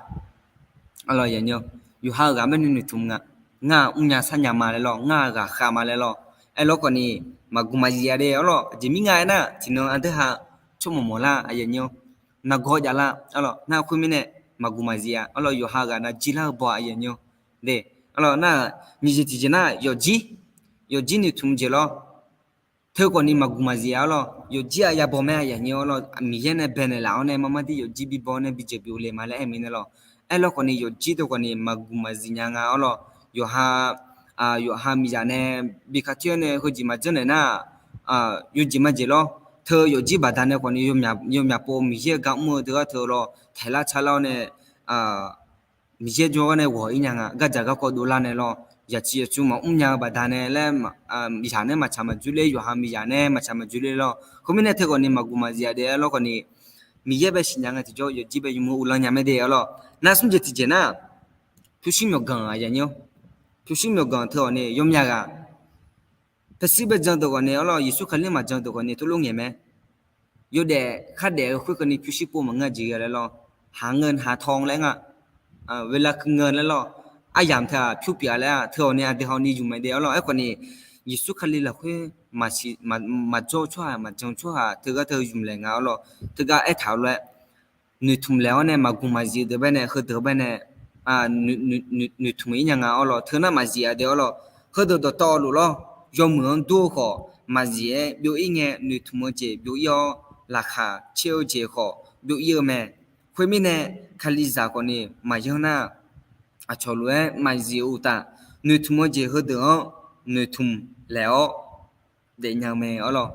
yawqha-euq ghaq bae nae noeqtmq nga. Ngar mrnya sarnya ma laer lawr, ngar ghaqkhav ma laer lawr. Aerlawr khawf ni maqgmq maqzif-a de arlawr. Aqjeq mirnga aernar, tiqnan aqdui ha tsawrmawq mawq lar aqyuif aqnyir, nargawr jav lar arlawr. Nar khoermirnae maqgmq maqzif-a arlawr. Yawqha ghaq nav jir lar-eu baw aqyuif aqnyir de arlawr. Nar, nyiq jeq tiqjeq nar yawfjir, yawfjir noeqtmq jeq lawr. Teu khawf ni maqgmq maqzif-a arlawr. Yawfjir-aq yabaw mae aqyuif aqnyir arlawr. Miqyaer nae baenaeq laf-awr nae marmar dir yawfjir bi baw nae bi jeq bi oe le ma laer aer mirnae lawr. Aerlawr khawf ni yawfjir teu khawf ni maqgmq maqzif nya nga arlawr. Yawqha, yawqha miqzaq nae bi kar ter-awr nae heujeq maqjanr naeq nar, yawjeq majeq lawr. Teu yawfjir baqdanae khawf ni yawmyaq pov Miqyaer-eu gar mr-eu teugar teu lawr, taeqlar tsarlar-awr nae, Miqyaer jawrgar nae ghawq-ir nya nga. Gardzaq garkawv dovlar nae lawr, yaqciq yaqcu maqmr nya-eu baqdanae laer, miqzaq nae maqtsaq maqdzoerler, yawqha miqzaq nae maqtsaq maqdzoerler lawr. Khoermirnae teu khawf ni maqgmq maqzif-a de arlawr khawf ni, Miqyaer bae siqnya nga tiqjawr yawfjir bae yawmuiq uvlanr nya mae de arlawr. Nar smr jeq tiqjeq nar, pyurshuir myawqganq aqyuif aqnyir, pyurshuir myawqganq teu khawf ni yawmyaq ghaq, paershuir bae jan deuq khawf ni arlawr, Yeqsur Kali maqjan deuq khawf ni teulof ngaeq mae. Yawdaef khardaef-eu khoerkeuvni pyurshuir pov maqngeur jeq ghae laer lawr, haq ngeur haq taw laer nga, เวลา keuv ngeur laer lawr, aryamq teu-aq pyur pyeuf-a laer-aq teu khawf ni aqdui hawni yuf mae de arlawr. Aerkhawf ni, Yeqsur Kali lafkhoer maqsiq maqjawr-eu tsawrhaq maqjan tsawrhaq teugar teu yuf laeq nga arlawr. Teugar aertaq-eu lof-aer, noeqtmq laeq-awr nae maqgmq maqzif deuq bae nae heudeuq bae nae noeqtmq-ir nya nga awr lawr. Teunar maqzif-a de awr lawr. Heudeuq dawqtawvluf lawr, yawmuiq-anr dur-eu khawf maqzif-aer byov-ir ngae, noeqtmq-eu jeq byov-ir-awr, laqkhaq caer-eu jeq khawf byov-ir-eu mae. Khoermirnae, Kalizaq khawfni maqyanr nar, aqcawq lof-aer maqzif-eu uqtaf, noeqtmq-eu jeq heudeuq-anr noeqtmq laeq-awr daefnya-eu mae awr lawr.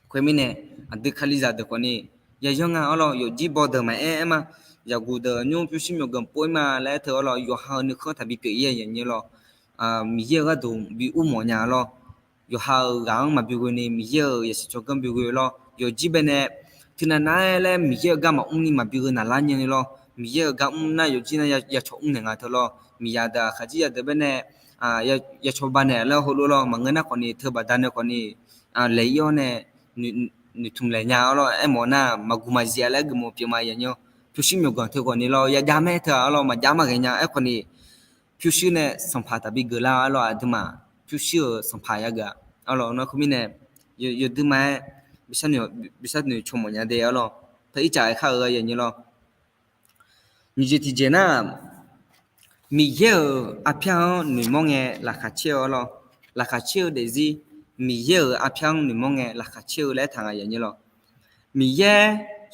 Khoermirnae, aqdui Kalizaq deuq khawfni yayanr nga awr lawr. Yawqjir baw deuq maqaer aer ma. Yaqguq deuq nymr pyurshuir myawqganq pov-ir ma laer aer teu awr lawr. Yawqha-euq nuikhanr taqbi pyeuf-ir-a yawnyir lawr. Miqyaer-euq gharduq bi ur mawf nya lawr. Yawqha-euq ghaq-anr maqbi ghoe ni Miqyaer-euq yasiq tsawrganr bi ghoe lawr. Yawqjir bae nae tiqnav nav-aer laer Miqyaer-euq gar maqmr ni maqbi ghoe naqlar nya ni lawr. Miqyaer-euq gar mr nar yawqjir nar ya cawq mr naeq nga teu lawr. Miqyaq deuq aqkhaq jir yadeuq bae nae ya cawba naeq laer heulof lawr. Maqngeur nar khawfni teu baqdanae khawfni laeq-ir-awr nae noeqtmq laeq nya-awr lawr. Aermawf nar maqguq maqzif-a laer geufmawf pyeuf ma yanyir. Pyurshuir myawqganq teu khawfni lawr yajav mae teu-a lawr. Maqjav maqghae nya aerkhawfni pyurshuir nae sanqpaq taqbi geuflar-a lawr. Aqduimaf pyurshuir-euq sanqpaq yageuf-a lawr. Nar khoermirnae yawduima-aer bishar noeq caw mawf nya de-a lawr. Teu ircaf aerkhar-eu yanyir lawr. Nyiq jeq tiqjeq nar, Miqyaer-euq arpyar-anr noeqmawr ngae laqkhaq caer-eu lawr. Laqkhaq caer-eu daefzir, Miqyaer-euq arpyar-anr noeqmawr ngae laqkhaq caer-eu laer aertaq nga yanyir lawr. Miqyaer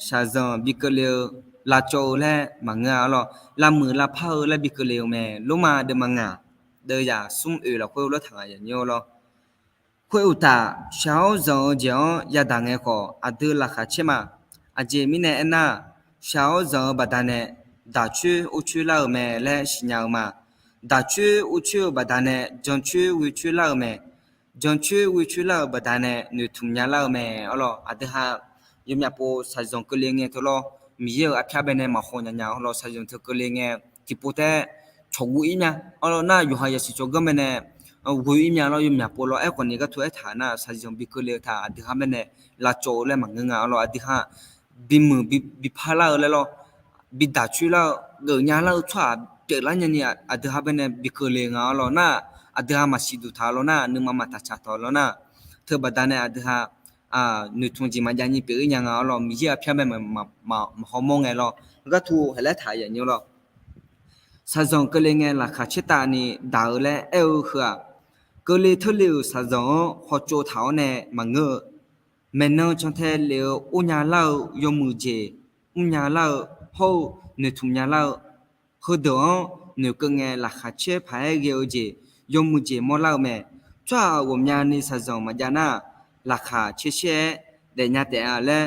shaqzanq bi keuvle-eu, lavcawv-eu laer maqngeur-a lawr. Lavmuiq lavpar-eu laer bi keuvle-eu mae. Lormav deuvma ngaq, deuvyaq smr oeq lafkhoer lawr taq nga yanyir lawr. Khoer uqtaf, shaq-awr zanq-eu jeq-anr yadaq ngae khawf aqdui laqkhaq caer ma. Aqjeq mirnae aernar, shaq-awr zanq-eu baqdanae daqcoer orcoer lar-eu mae laer siqnya-eu ma. Daqcoer orcoer-eu baqdanae jancoer ghoecoer lar-eu mae. Jancoer ghoecoer lar-eu baqdanae noeqtmq nya lar-eu mae. Awr lawr, aqdui ha yawmyaq pov shaqzanq keuvle ngae teu lawr, Miqyaer-euq arpyar bae nae maqhaw nya nya. Awr lawr, shaqzanq teu keuvle ngae tiqpov taef-aer cawqguv-ir mya. Awr lawr nar, yawqha yasiq tsawrganr bae nae ghoe-ir mya lawr, yawmyaq pov lawr. Aerkhawfni gharduq aertaq nar, shaqzanq bi keuvle-eu taq aqdui ha bae nae lavcawv-eu laer maqngeur nga. Awr lawr, aqdui ha bimuiq bipar lar-eu laer lawr, bidaq coer lar-eu, geufnya lar-eu tsawrhaq pyeuflar nyani aqdui ha bae nae bi keuvle nga. Awr lawr nar, aqdui ha maqsiq duq taq lawr nar, nuima maqtaq tsaq taq lawr nar, teu baqdanae aqdui ha noeqtmq jeq maqjav ni pyeuf-ir nya nga. Awr lawr, Miqyaer arpyar bae maqhaw mawr ngae lawr, gharduq haeq laer taq yanyir lawr. Shaqzanq keuvle ngae laqkhaq caertavni daq-eu laer aer-eu heu-aq, keuvle teurle-euq shaqzanq-anr hawtsov taq-awr nae maqngeur-eu, maeqnan cantae lef-eu ornya lar-eu yawmuiq jeq mrnya lar-eu hawr-eu noeqtmq nya lar-eu heudeuq-anr noeqkeuv ngae laqkhaq caer paq-aer ghae-eu jeq yawmuiq jeq mawrlar-eu mae. Tsawrhaq ghawqmyani shaqzanq maqjav nar, laqkhaq caer caer-aer daefnya taef-a laer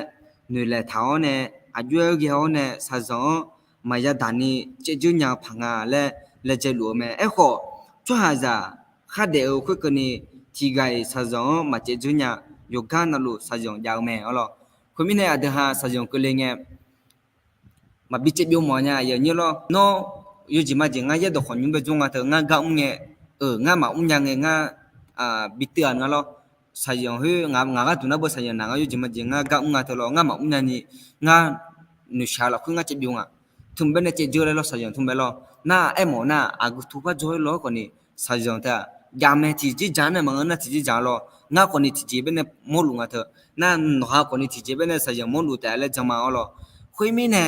noeqlaeq taq-awr nae, aqjox-aer ghae-awr nae shaqzanq-anr maqya daq ni caevdzeur nya-eu paq nga laer laejae luf-eu mae. Aerkhawf, tsawrhaqzaq khardaef-eu khoerkeuvni tiqghaq-iq shaqzanq-anr maqcaevdzeur nya, yawqgar navluf shaqzanq jav-eu mae. Awr lawr, khoermirnae aqdui ha shaqzanq keuvle ngae maqbi caevbyov mawf nya aqyuif aqnyir lawr. Nawr yawjeq majeq ngar yaerdawq khawf nymr bae dzawr nga teu, ngar gar mr ngae, eu, ngar maqmr nya ngae ngar bi teuv-aq nga lawr. Shaqzanq khoer ngaq gharduq nar beu shaqzanq naq ngar yawjeq majeq ngar gar mr nga teu lawr, ngar maqmr nyani ngar noeqshaq lafkhoer ngar caevbyov nga. Tmq bae nae caevdzeur laer lawr, shaqzanq tmq bae lawr. Nar aermawf nar, aqgeu tu par dzaw-aer lawr-aer khawfni shaqzanq teu-aq, jamae tiqjeq jaq nae maqngeur nar tiqjeq jaq lawr. Ngar khawfni tiqjeq bae nae mawrluf nga teu. Nar nawq-a khawfni tiqjeq bae nae shaqzanq mawrluf taef laer jan ma. Awr lawr, khoermirnae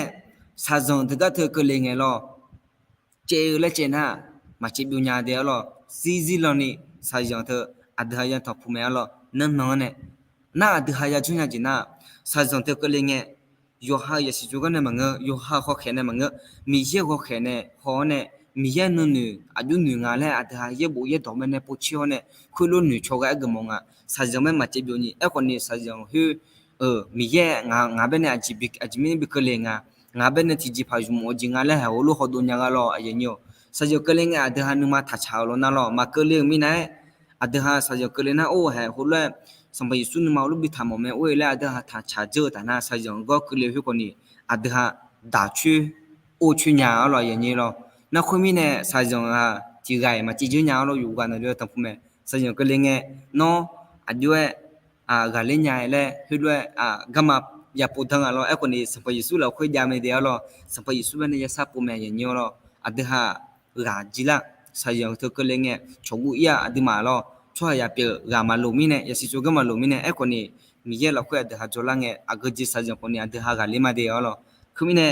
shaqzanq teugar teu keuvle ngae lawr, caev-eu laer caev nar, maqcaevbyov nya de. Awr lawr, zirzir lanni shaqzanq teu aqdui ha ya tanqpuq mae. Awr lawr, nannan-anr nae nar aqdui ha ya dzawr nya jeq nar, shaqzanq teu keuvle ngae, yawqha-euq yasiq tsawrganr nae maqngeur, yawqha hawkhaeq nae maqngeur, Miqyaer-euq hawkhaeq nae haw-awr nae, Miqyaer nuinoeq aqjox noeq nga laer aqdui ha yaerbof yaerdawq mae nae povtser-awr nae, khoerlof noeqcaw ghae-aer geufmawf nga. Shaqzanq mae maqcaevbyov ni. Aerkhawfni shaqzanq khoer-eu, Miqyaer ngaq bae nae aqjeq mirnae bi keuvle nga, ngaq bae nae tiqjeqpaq zmq-eu jeq nga laer haeq heulof hawdov nya gha lawr. Aqyuif aqnyir-awr, shaqzanq keuvle ngae aqdui ha nuima taqtsaq-euq lawr nar lawr, maqkeuvle-euq mirnae-aer aqdui ha shaqzanq keuvle nar or haeq heulof-aer Sanqpaq Yeqsur nuima heulof bi taqmawf mae or-e laer aqdui ha taqtsaq dzeur-eu taf nar, shaqzanq gawr keuvle khoer khawfni aqdui ha daq coer or coer nya-awr lawr, aqyuif aqnyir lawr. Nar khoermirnae shaqzanq-aq tiqghaq-iq maqcaevdzeur nya-awr lawr, yufghaq naqjox-aer tanqpuq mae. Shaqzanq keuvle ngae, nawr aqjox-aer ghaqler nya-aer laer heulof-aer garma ya pov danr-a lawr. Aerkhawfni Sanqpaq Yeqsur lafkhoer jav mae de-awr lawr, Sanqpaq Yeqsur bae nae ya shar pov mae, aqyuif aqnyir-awr lawr. Aqdui ha ghaq jir lar, shaqzanq teu keuvle ngae cawqguv ir-a, aqduimaf lawr, tsawrhaqzaq pyeuf ghaq maqloq mirnae, yasiq tsawrganr maqloq mirnae, aerkhawfni Miqyaer lafkhoer aqdui ha jawrlar ngae, aqgeu jeq shaqzanq khawfni aqdui ha ghaqler ma de-awr lawr. Khoermirnae,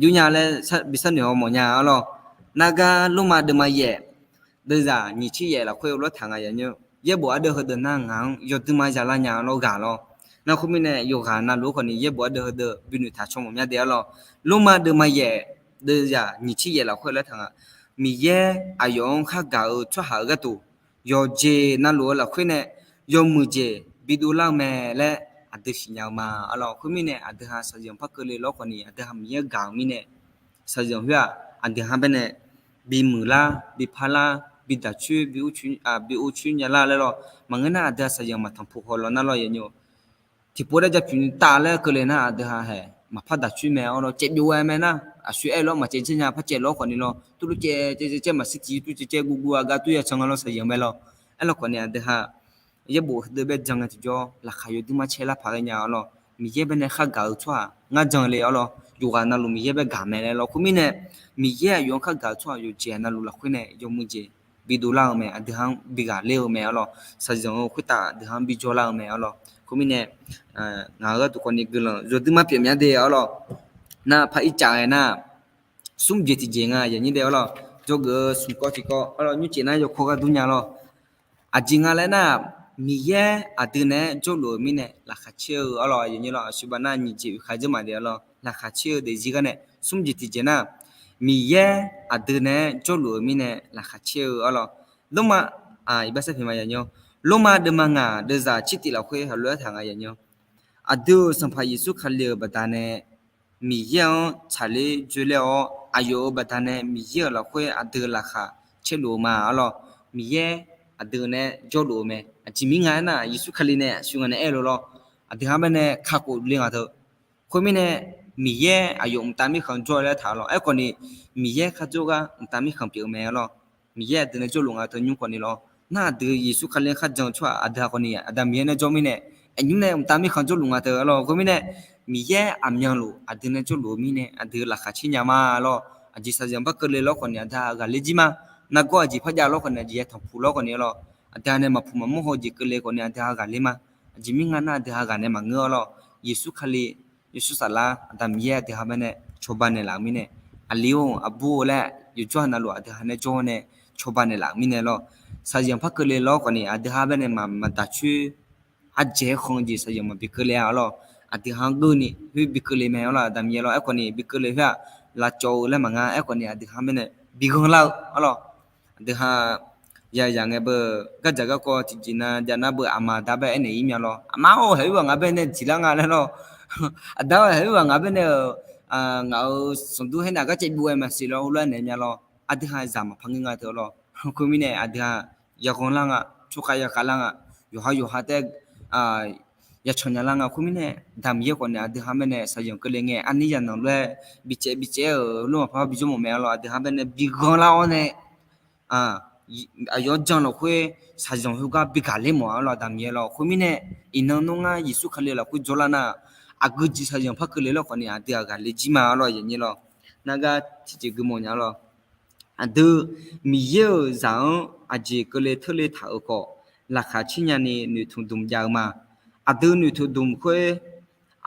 jur nya laer bi sharnoeq-awr mawf nya arlawr. Nargar Lormav deuvma yaef, deuvzaq nyiq tser yaef lafkhoer heulof-aer taq nga yanyar. Yaerbof ardeuv heudeuq nar ngaq-anr yawdui ma zaqlar nya lawr ghaq lawr. Nar khoermirnae yawqghaq navluf-aer khawf ni yaerbof ardeuv heudeuq binoeq taq caw mawf mya de arlawr. Lormav deuvma yaef, deuvzaq nyiq tser yaef lafkhoer laer taq nga. Miqyaer aqyawf-anr khargaq-eu tsawrhaq-euq gharduq yawqjeq navluf-eu lafkhoer nae yawmuiq jeq bidov lar-eu mae laer aqdui siqnya-eu ma arlawr. Khoermirnae aqdui ha shaqzanq par keuvle lawr khawf ni aqdui ha Miqyaer gaq-eu mirnae shaqzanq khoer-aq aqdui ha baenae bimuiq lar, bipar lar, bidaq coer, bi or coer nya lar laer lawr. Maqngeur nar aqdui ha shaqzanq maqtanq puq haw lawr nar lawr yanyar. Tiqpov daer ja pyuq ni taf laer keuvle nar aqdui ha haeq maqpar daq coer mae arlawr. Caevbyov-aer mae nar aqshoe aer lawr maqcaev caev nya par caev lawr khawf ni lawr. Turlur caev caev caev caev maqshir tiq yur tur caev caev guv guv aqgar tur ya can nga lawr shaqzanq mae lawr. Aerlawr khawf ni aqdui ha yaerbof heudeuq bae jan ngae tiqjawr laqkhaq yawdui mar cae lar paq ghae nya arlawr. Miqyaer baenae khargaq-eu tsawrhaq ngar jan le arlawr. Yawqghaq navluf Miqyaer bae gaq mae laer lawr. Khoermirnae Miqyaer aqyawf-anr khargaq-eu tsawrhaq yawqjeq navluf lafkhoer nae yawmuiq jeq bidov lar-eu mae, aqdui ha-anr bighaq ler-eu mae arlawr. Shaqzanq-eu khoertav aqdui ha-anr bijawr lar-eu mae arlawr. Khoermirnae ngaq-euq gharduq khawf ni guiqlanq yawdui mar pyeuf mya de arlawr. Nar par ircaf ghae nar smr jeq tiqjeq nga yanyar de arlawr. Jawrgeuf-eu smq kawv tiq kawv arlawr, nymrcef nar yawkawr ghardur nya lawr. Aqjeq nga laer nar, Miqyaer aqdui naeq-aer jawrluf-eu mirnae laqkhaq caer-eu arlawr, aqyuif aqnyir lawr, aqsur baq nar nyiq jeq oeq khaq dzeur maqdaef arlawr, laqkhaq caer-eu daefzir gar nae smr jeq tiqjeq nar, Miqyaer aqdui naeq-aer jawrluf-eu mirnae laqkhaq caer-eu arlawr. Lormav, iqbax sarpiq ma yanyar, Lormav deuvma ngaq deuvzaq tser tif lafkhoer heulof-aer taq nga yanyar, aqdui-euq Sanqpaq Yeqsur Kali-euq baqdanae Miqyaer-anr tsaqler dzoerler-awr, aqyawf-euq baqdanae Miqyaer-euq lafkhoer aqdui laqkhaq caerluf-eu ma arlawr. Miqyaer aqdui naeq-aer jawrluf-eu mae. Aqjeq mir nga aernar, Yeqsur Kali nae aqsur ngaq nae aer-eu lawr, aqdui ha baenae kakhof le ngaq teu. Khoermirnae, Miqyaer aqyawf mqtav mirkhanq jawr-eu laer taq lawr. Aerkhawf ni, Miqyaer kharjawr gar mqtav mirkhanq pyeuf-eu mae arlawr. Miqyaer aqdui nae jawrluf nga teu nymr khawf ni lawr. Nar aqdui Yeqsur Kali-anr kharjan-eu tsawrhaq aqdui ha khawf ni Aqda Miqyaer nae jawr mirnae, aqnymr nae mqtav mirkhanq jawrluf nga teu arlawr. Khoermirnae, Miqyaer aqmyanluf aqdui nae jawrluf-eu mirnae aqdui laqkhaq caer nya ma lawr. Aqjeq shaqzanq par keuvle lawr khawf ni aqdui ha ghaqler jir ma. Nargawr aqjeq par jav lawr khawf ni aqjeq yatanq puq lawr khawf ni arlawr. Aqdui ha nae maqpuq maqmawr haw jeq keuvle khawf ni aqdui ha ghaqler ma. Aqjeq mir nga nar aqdui ha ghaq nae maqngeur arlawr. Yeqsur Kali, Yeqsur Saflar, Aqda Miqyaer aqdui ha baenae cawba naeqlaf-euq mirnae, aqli-or aqbur-or laer yawqjawr navluf aqdui ha nae jawr nae cawba naeqlaf-euq mirnae lawr. Shaqzanq par keuvle lawr khawf ni aqdui ha baenae maqdaq coer ardzaeq-aer khanq jeq shaqzanq maqbi keuvle-a arlawr. Aqdui ha-anr geuvni khoer bi keuvle mae arlawr, Aqda Miqyaer lawr. Aerkhawf ni bi keuvle khoer-aq, lavcawv-eu laer maqnga. Aerkhawf ni aqdui ha baenae bi ghanrlar-eu arlawr. Aqdui ha yayaq ngae beu, gardzaq garkawv tiqjeq na jav nar beu, aqma aqda bae aernaeq-ir mya lawr. Aqma-or, haeq oer ghaq ngaq baenae diqlar nga laer lawr. Aqda-or, haeq oer ghaq ngaq baenae-euq ngaq-euq sanqdur haer nae aqgar caev byov-aer maqsiq lawr, heulof-aer naeq mya lawr. Aqdui ha zaq maqpar ngeur nga teu lawr. Khoermirnae aqdui ha yaghanrlar nga, tsawrkhav yakhavlar nga, yawqha yawqha taef-aer yacan nya lar nga. Khoermirnae, Aqda Miqyaer khawf nae aqdui ha baenae shaqzanq keuvle ngae, arnir yaqnanq lof-aer bicaev bicaev-euq lof maqpar bijawr mawf mae arlawr. Aqdui ha baenae bi ghanrlar-awr nae aqyawf-anr jan lafkhoer shaqzanq heugar bi gaqler mawf-a arlawr, Aqda Miqyaer lawr. Khoermirnae, iqnan nawr ngar Yeqsur Kali lafkhoer jawrlar nar, aqgeu jeq shaqzanq par keuvle lawr khawf ni aqdui-aq ghaqler jir ma arlawr, aqyuif aqnyir lawr. Nargar tiqjeq gui mawf nya arlawr. Aqdui Miqyaer-euq zaq-anr aqjeq keuvle teurle taq-euq khawf, laqkhaq caer nyani noeqtmq dmq jav-eu ma. Aqdui noeqtmq dmq khoer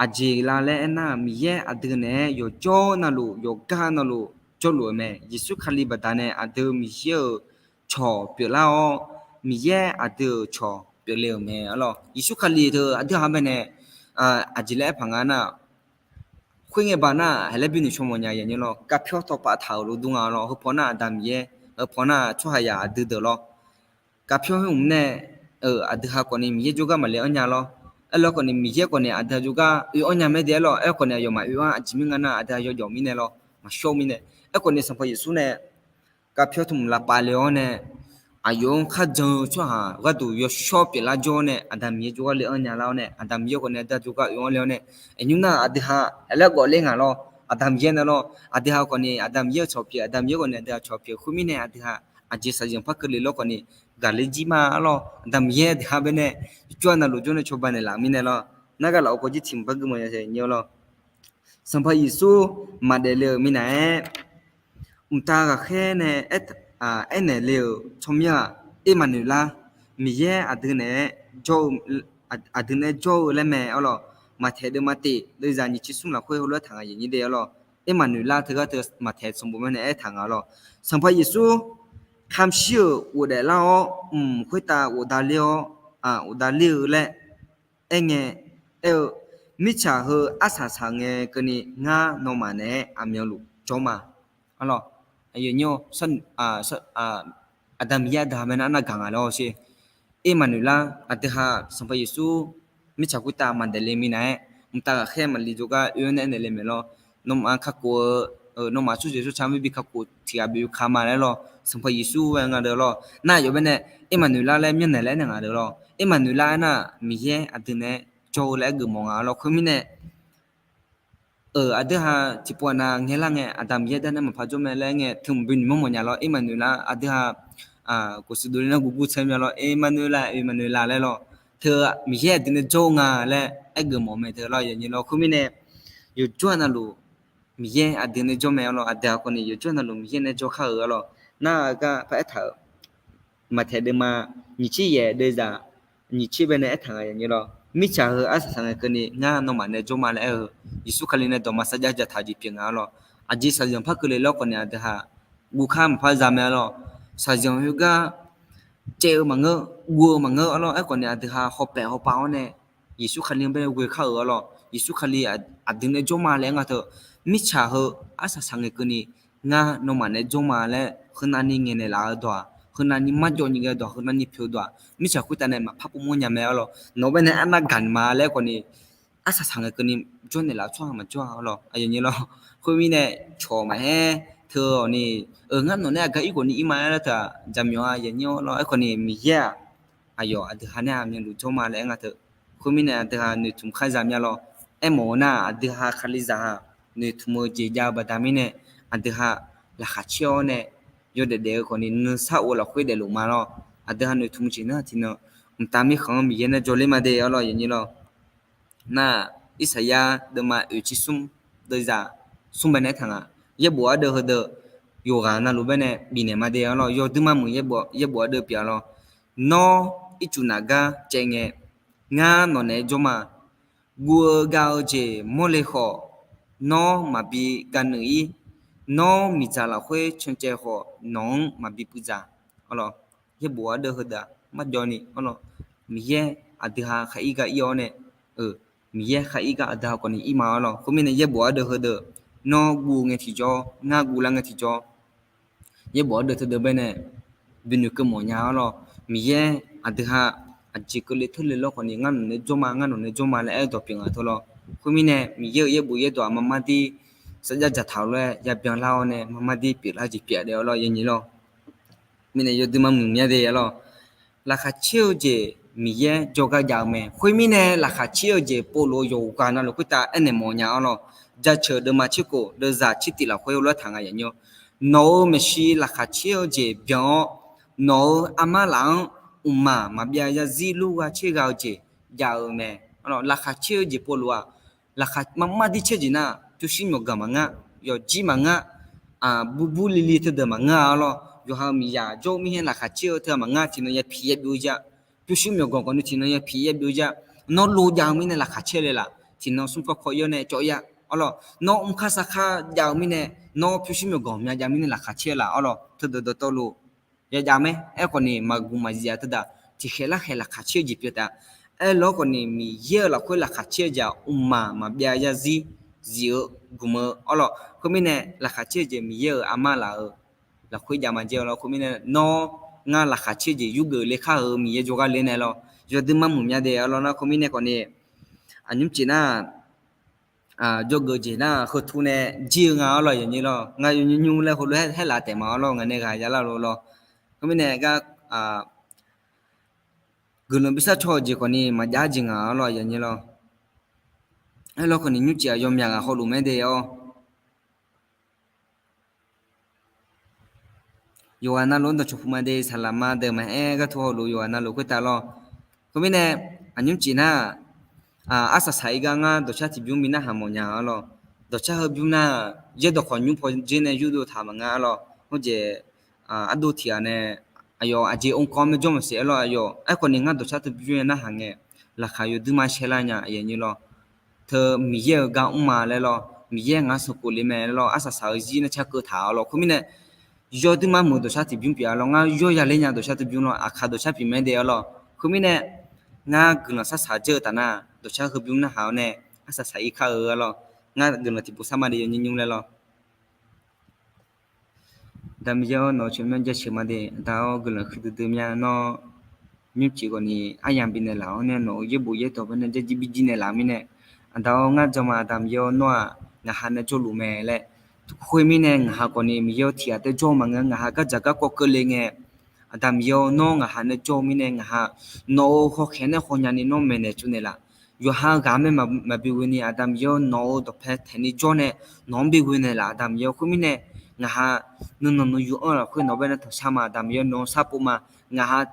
aqjeq la laer aernar, Miqyaer aqdui naeq-aer yawqjawr navluf yawqgar navluf jawrluf-eu mae. Yeqsur Kali baqdanae aqdui Miqyaer-euq cawq pyeuflar-awr, Miqyaer aqdui-euq cawq pyeufle-euq mae arlawr. Yeqsur Kali teu aqdui ha baenae aqjeq laer aerpaq nga nar, khoerngae baq nar haeq laer binoeq caw mawf nya yaqnyir lawr. Garpyawr tawqpav taq-euq lof dur nga lawr. Heupawf nar Aqda Miqyaer, heupawf nar tsawrhaqzaq aqdui deuq lawr. Garpyawr khoer mq nae-euq aqdui ha khawf ni Miqyaer jawrgar maqle-anr nya lawr. Aerlawr khawf ni Miqyaer khawf ni aqdui ha jawrgar oe-anr nya mae de arlawr. Aerkhawf ni aqyawfmaf oe-anr aqjeq mir nga nar aqdui ha yawjawf mirnae lawr, maqshawr mirnae. Aerkhawf ni Sanqpaq Yeqsur nae garpyawr tmq lavpav le-awr nae, aqyawf-anr kharjan-eu tsawrhaq gharduq yawshawr pyeuflar jawr-awr nae, Aqda Miqyaer jawrgar le-anr nya lar-awr nae, Aqda Miqyaer khawf ni aqdui ha jawrgar oe-anr le-awr nae, aqnymr nar aqdui ha haeq laer gawf ler ngaq lawr. Aqda Miqyaer nae lawr, aqdui ha khawf ni Aqda Miqyaer-euq cawq pyeuf, Aqda Miqyaer khawf ni aqdui ha cawq pyeuf. Khoermirnae aqdui ha aqjeq shaqzanq par keuvle lawr khawf ni ghaqler jir ma arlawr. Aqda Miqyaer aqdui ha baenae yawqjawr navluf jawr nae cawba naeqlaf-euq mirnae lawr. Nargar lafov kawv jir tiq mq par gui mawf nya yaqnyir lawr. Sanqpaq Yeqsur maqdaef le-euq minav-aer, mqtav ghaqkhaer nae aernaeq le-euq tsawrmyanr-aq, Ermaqnoeqlar, Miqyaer aqdui naeq-aer jawr-eu, aqdui naeq-aer jawr-eu laer mae arlawr. Maqtaeq deuvma tif deuvzaq nyiq tser smr lafkhoer heulof-aer taq nga yaqnyir de arlawr. Ermaqnoeqlar teugar teu Maqtaeq sanqbof mae nae aertaq nga lawr. Sanqpaq Yeqsur kamq shir-euq ghofdaef lar-awr, mq khoertav ghofdav ler-awr, ghofdav ler-eu laer aerngae, aer-eu, mirtsaq heu arsaq saq ngae keuvni ngar nawmaf naeq-aer aqmyanluf jawr ma. Arlawr, Aqda Miqyaer aqdui ha mae nar arnav gaq nga lawr sher. Ermaqnoeqlar aqdui ha Sanqpaq Yeqsur mirtsaq khoertav maqdaef le minav-aer, mqtav ghaqkhaer maqli jawrgar oe-anr nae aernaeq le maeq lawr. Nawmaf kakhof-eu, nawmaf tsawrjeuq tsawrca mirbi kakhof tiq ghaq bif-eu ka ma laer lawr. Sanqpaq Yeqsur aer nga deuq lawr. Nar yawf baenae Ermaqnoeqlar laer myanrnaeq laer aernaeq nga deuq lawr. Ermaqnoeqlar aernar, Miqyaer aqdui nae jawr-eu laer aergeuf mawf nga lawr. Khoermirnae, aqdui ha tiqpov aqnav ngaelar ngae, Aqda Miqyaer darnae maqpar jawr mae laer ngae, teu mq binoeq mawr mawf nya lawr. Ermaqnoeqlar aqdui ha khofshuif dovle nar guvgur tsaer mya lawr. Ermaqnoeqlar, Ermaqnoeqlar laer lawr. Teu Miqyaer aqdui nae jawr-eu nga laer aergeuf mawf mae teu lawr, yawnyir lawr. Khoermirnae, yawqjawr-aq navluf Miqyaer aqdui nae jawr mae arlawr. Aqdui ha khawf ni yawqjawr-aq navluf Miqyaer nae jawr kar-euq arlawr. Nar-aq gar par aertaq-euq, Maqtaeq deuvma nyiq tser yaeq deuvzaq nyiq tser baenae aertaq nga, yawnyir lawr. Mirtsaq heu arsaq saq ngae keuvni ngar nawmaf nae jawr ma laer aer-eu, Yeqsur Kali nae dawqma sarjax jaqtaq jeq pyeuf nga arlawr. Aqjeq shaqzanq par keuvle lawr khawf ni aqdui ha guvkar maqpar za mae arlawr. Shaqzanq khoergar caev-eu maqngeur, guv-eu maqngeur arlawr. Aerkhawf ni aqdui ha hawpaef hawpav-awr nae Yeqsur Kali-anr bae ghoe kar-euq arlawr. Yeqsur Kali aqdui nae jawr ma laer aer nga teu, mirtsaq heu arsaq saq ngae keuvni ngar nawmaf nae jawr ma laer heunav ni ngaeqnaeq laf-eu dawq-aq, heunav ni marjawv ni ghae dawq, heunav ni pyeuf-eu dawq-aq, mirtsaq khoertav nae maqpar pov mawr nya mae arlawr. Nawq-eu baenae arnav gaq ma laer khawf ni arsaq saq ngae keuvni jawrnaeq laf-eu tsawrhaq maqjawr-a arlawr, aqyawf nyir lawr. Khoermirnae, cawq maqaer teu-awq ni, ngar nawq nae aqgar ir khawf ni ir ma laer laer-aq, jaqmyawf-a, yawnyir-awr lawr. Aerkhawf ni Miqyaer-aq, aqyawf aqdui ha nae aqmyanluf jawr ma laer aer nga teu. Khoermirnae aqdui ha noeqtmq kar za mya lawr. Aermawf-eu nar aqdui ha Kalizaq ha noeqtmq-eu jeq jav-eu baqda mirnae, aqdui ha laqkhaq caer-awr nae yawdaef daef-eu khawf ni nuisar of-eu lafkhoer daefluf ma lawr. Aqdui ha noeqtmq jeq nar tiqnan mqtav mirkhanq-anr Miqyaer nae jawrler ma de arlawr, yawnyir lawr. Nar-aq, Irsaqyar deuvma oeq tser smr deuvzaq smr baenae aertaq nga. Yaerbof ardeuv heudeuq yawqghaq navluf baenae bifnaeq ma de arlawr. Yawduir marmuiq yaerbof ardeuv pyeuf-a lawr. Nawr ircuf naf gar caev ngae, ngar nawq naeq-aer jawr ma. Guv-eu gav-eu jeq mawrle khawf, nawr maqbi gavnuif ir. Nawr miqdzaq lafkhoer cancaev khawf, nawq-anr maqbi puivdzaq. Arlawr, yaerbof ardeuv heudeuq-aq marjawv ni arlawr, Miqyaer aqdui ha khar-ir gar ir-awr nae, Miqyaer khar-ir gar aqdui ha khawf ni ir ma arlawr. Khoermirnae yaerbof ardeuv heudeuq, nawr guv ngae tiqjawr, ngar guvlar ngae tiqjawr, yaerbof ardeuv teudeuq baenae binoeq keuv mawf nya arlawr. Miqyaer aqdui ha aqjeq keuvle teurle lawr khawf ni ngar nawq nae jawr ma, ngar nawq nae jawr ma laer aer-eu dawq pyeuf nga teu lawr. Khoermirnae Miqyaer-euq yaerbof yaerdawq-aq marmar dir, sarjax jaqtaq-eu lof-aer yabyan lar-awr nae marmar dir pyeuflar jeq pyeuf daef arlawr, yawnyir lawr. Mirnae yawduir marmuiq mya de arlawr. Laqkhaq caer-eu jeq Miqyaer jawrgar jav-eu mae. Khoermirnae laqkhaq caer-eu jeq povluf-eu yawqghaq navluf khoertav aernaeq mawf nya arlawr. Jaceuq deuvma tser khof deuvzaq tser tif lafkhoer heulof-aer taq nga, yawnyir-awr. Nawq-euq maeqshi laqkhaq caer-eu jeq byan-awr, nawq-euq armar laf-anr mqmaq maqbyav zarzir lur gha caer gha-eu jeq jav-eu mae. Laqkhaq caer-eu jeq povluf-aq, laqkhaq marmar dir caer jeq nar, pyurshuir myawqganq maqngeur, yawqjir maqngeur, burbur lili teudeuq maqngeur-a arlawr. Yawqha-euq miqzaq jawr-eu mirnae laqkhaq caer-eu teu maqngeur, tiqnan yapiq yabyov-eu jav. Pyurshuir myawqganq khawf ni tiqnan yapiq yabyov-eu jav. Nawr lo jav-eu mirnae laqkhaq caer le laf, tiqnan smr kawr kawr-ir-awr nae cawv-ir-a arlawr. Nawr mrkar sarkar jav-eu mirnae, nawr pyurshuir myawqganq mya jav mirnae laqkhaq caer laf arlawr. Teudeuq dawqtawvluf ya jav mae. Aerkhawf ni maqgmq maqzif-a teudaq tiqkhaeq larkhaeq laqkhaq caer-eu jeq pyeuf taef-a. Aerlawr khawf ni Miqyaer-euq lafkhoer laqkhaq caer-eu jeq-aq, mqmaq maqbyav zarzir zif-eu gmq-eu arlawr. Khoermirnae laqkhaq caer-eu jeq Miqyaer-euq armar laf-euq lafkhoer jav maqjav arlawr. Khoermirnae nawr ngar laqkhaq caer-eu jeq yurgeuf le kar-euq Miqyaer jawrgar le nae lawr. Yawduir marmuiq mya de arlawr nar, khoermirnae khawf ni aqnymr cef nar, jawrgeuf jeq nar heutu nae jir-eu nga arlawr, yawnyir lawr. Ngar yawnymr nymr laer heulof-aer haerlaf taef ma arlawr, ngaq nae ghaq ya lar lof lawr. Khoermirnae gar guiqlanq bi sar caw-eu jeq khawf ni maqjav jeq nga arlawr, yawnyir lawr. Aerlawr khawf ni nymrcif-aq yawmyaq ghaq hawluf mae de-awr, yawqghaq navluf-anr dawqcawq puq ma de, saqlaq ma deuq maqaer gharduq hawluf yawqghaq navluf khoertav lawr. Khoermirnae aqnymr cef nar, arsaq saq-ir gar ngar dawqcar tiqbymr bi narhaq mawf nya arlawr. Dawqcar heubymr nar, yaerdawq khawq nymr paw dzer nae yurdov taq maqnga arlawr. Khoerjeq ardov tiq ghaq nae aqyawf aqjeq mrkawv-anr maerjawr maqsiq arlawr aqyawf. Aerkhawf ni ngar dawqcar tiqbymr nae narhaq ngae, laqkhaq yawduir mar shaer lar nya, yawnyir lawr. Teu Miqyaer-euq gar mr ma laer lawr. Miqyaer ngaq-anr sanqkof le mae lawr, arsaq saq-eu zir nar car keuv taq-awr lawr. Khoermirnae, yawduima muiq dawqshar tiqbymr pyeuf-a lawr, ngar yawr ya ler nya dawqshar tiqbymr lawr, aqkaq dawqshar pyeuf mae de-a lawr. Khoermirnae, ngar guiqlanq shar saq dzeur-eu taf nar, dawqshar heubymr narhaq-awr nae, arsaq saq-ir kar-eu-a lawr. Ngar guiqlanq tiqpov sar ma de yaw nymr nymr laer lawr. Aqda Miqyaer-awr, nawq-eu tsawrmyanr jaceuq ma de. Aqda-awr, guiqlanq huiqdui dui mya nawr, nymrcif khawfni aryamq bifnaeq laf-awr nae, nawq-euq yaerbof yaerdawq bae nae jarjir bijir naeqlaf-eu mirnae, Aqda-awr, ngar jan ma. Aqda Miqyaer-awr, nawr-aq ngaq ha nae jawrluf mae laer. Khoermirnae, ngaq ha khawfni Miqyaer-awr, tiq ghaq tae jawr-eu maqngeur, ngaq ha gardzaq garkawv keuvle ngae, Aqda Miqyaer-awr, nawr ngaq ha nae jawr-eu mirnae, ngaq ha nawq-euq hawkhaeq nae hawnya ni nawr maeqnaeq tsovnaeq laf. Yawqha ghaq mae maqbi ghoe ni, Aqda Miqyaer-awr, nawq-euq dawqpae taeq ni jawr nae nawq-anr bi ghoe naeq laf. Aqda Miqyaer-awr, khoermirnae, ngaq ha nuinanq nuiyu-anr lafkhoer nawq bae nae tanqshar ma. Aqda Miqyaer-awr, nawq-anr sharpov ma. Ngaq ha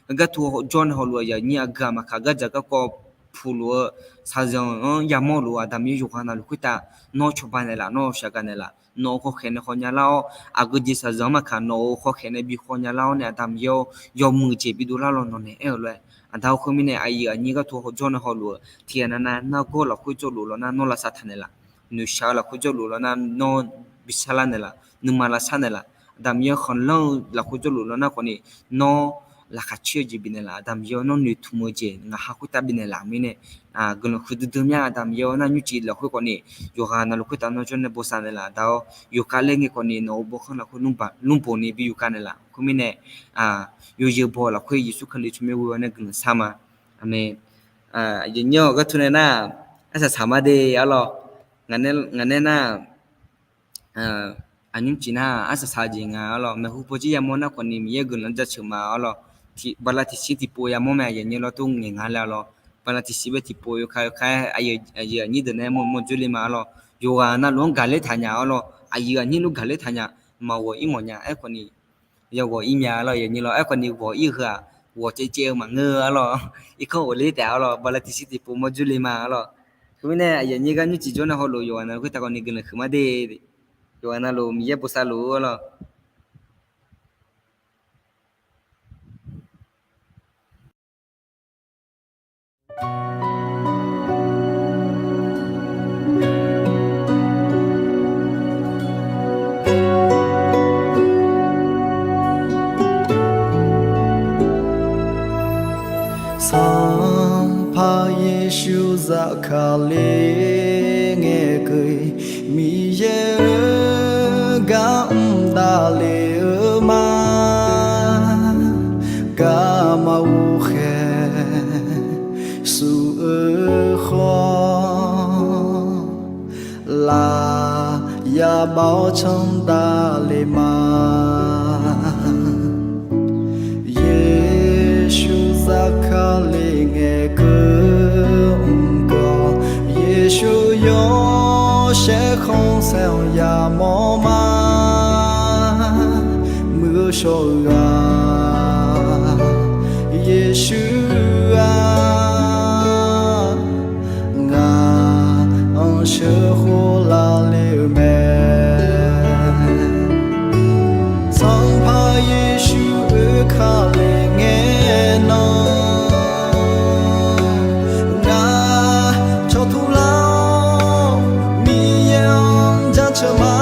gartu jawr nae hawluf-eu aqyuif aqnyir aqgeu-aq maqkaq, gardzaq garkawv puq luf-eu shaqzanq-anr yamawr luf-eu, Aqda Miqyaer, yawqghaq navluf khoertav nawr cawba naeq laf, nawr shaq gaq naeq laf. Nawq-euq hawkhaeq nae hawnya lar-awr, aqgeu jeq shaqzanq-anr maqkaq, nawq-euq hawkhaeq nae bi hawnya lar-awr nae, Aqda Miqyaer-awr, yawmuiq jeq bidov lar law nawq naeq-aer-euq lof-aer, Aqda-awr, khoermirnae, aqyuif aqnyir gartu jawr nae hawluf-eu tiqghaq navnav nargawr lafkhoer jawrluf lawnar nawr lavsav taq naeq laf. Noeqshaq-eu lafkhoer jawrluf lawnar nawr bishar lar naeq laf, nuima lavshar naeq laf. Aqda Miqyaer-awr, khanqlanr-eu lafkhoer jawrluf lawnar khawfni nawr laqkhaq caer-eu jeq bifnaeq laf. Aqda Miqyaer-awr, nawr noeqtmq-eu jeq ngaq ha khoertav bifnaeq laf mirnae, guiqlanq huiqdui dui mya. Aqda Miqyaer-awr, nar nymrcif lafkhoer khawfni yawqghaq navluf khoertav nawr jawr nae bosav naeq laf. Aqda-awr, yawkhav laer ngae khawfni nawq-euq bawrkhanr lafkhoer lmrbaw ni bi yawkhav naeq laf. Khoermirnae, yawzeu baw lafkhoer Yeqsur Kali tsawrmyanr ghoe-awr nae guiqlanq shar ma. Aqmeq. Aqyuif aqnyir-awq, gartu nae nar, arsaq saq ma de-a lawr. Ngaq nae nar, aqnymr cif nar arsaq saq jeq nga-a lawr. Maeqhu pawjir yamawr nar khawfni Miqyaer guiqlanq jaceuq ma-a lawr. Bala tiqshir tiqpov yamawr mae, aqyuif aqnyir lawr, tov ngaeq nga laer-a lawr. Bala tiqshir bae tiqpov yawkhav yawkhav-aer aqyuif aqnyir deuq nae mawrmawr dzoerle ma-a lawr. Yawqghaq navluf-anr gaqler taq nya-a lawr. Aqyuif aqnyir luf gaqler taq nya, maqghawq ir mawf nya. Aerkhawfni, yawghawq ir mya-a lawr, aqyuif aqnyir lawr. Aerkhawfni ghawq ir heu-aq, ghawq caev caev-eu maqngeur-a lawr. Irkanr ghofler taef-a lawr. Bala tiqshir tiqpov mawr dzoerle ma-a lawr. Khoermirnae, aqyuif aqnyir gar nymrcif jawr nae hawluf yawqghaq navluf khoertav khawfni guiqlanq huiq ma de. Yawqghaq navluf Miqyaer bosav luf-a lawr. Sanqpaq Yeqsur zafkale ngae keuv-iq, Miqyaer-euq gar mqdav le-eu ma, garma ghovkhaeq suf-eu khawf, laf yabaf-awr candav le ma. Yeqsur zafkale ngae keuv mq gawq, Yeqsur yawshaef khanqsaer-anr yamawr ma. Muiq-eu shawr-eu ghaq Yeqsur-aq, ngaq-anr sheuqkhof lavle-eu mae. Sanqpaq Yeqsur oekale ngae nan, ngaq cawqtur lar-awr Miqyaer-anr jaceuq ma.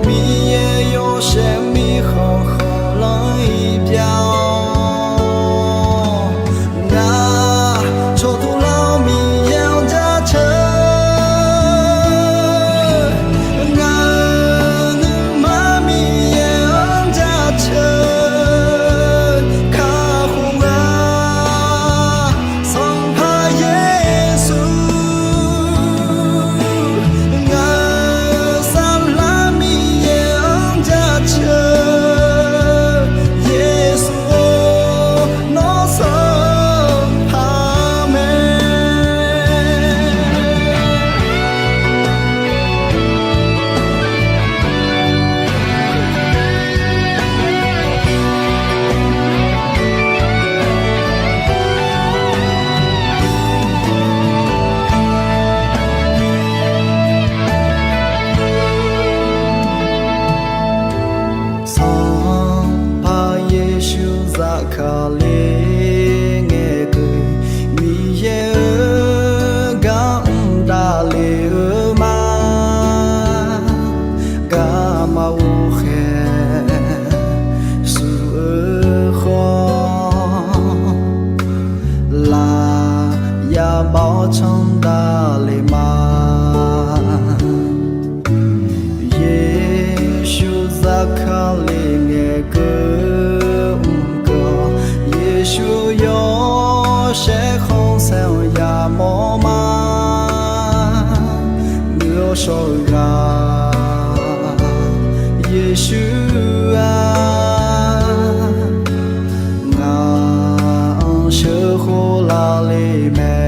Miqyaer yawshaef mirkhanq khanq saer-anr yamawr ma. Muiq-awr shawr-eu ghaq, Yeqsur-aq, ngaq-anr sheuqkhof lavle mae.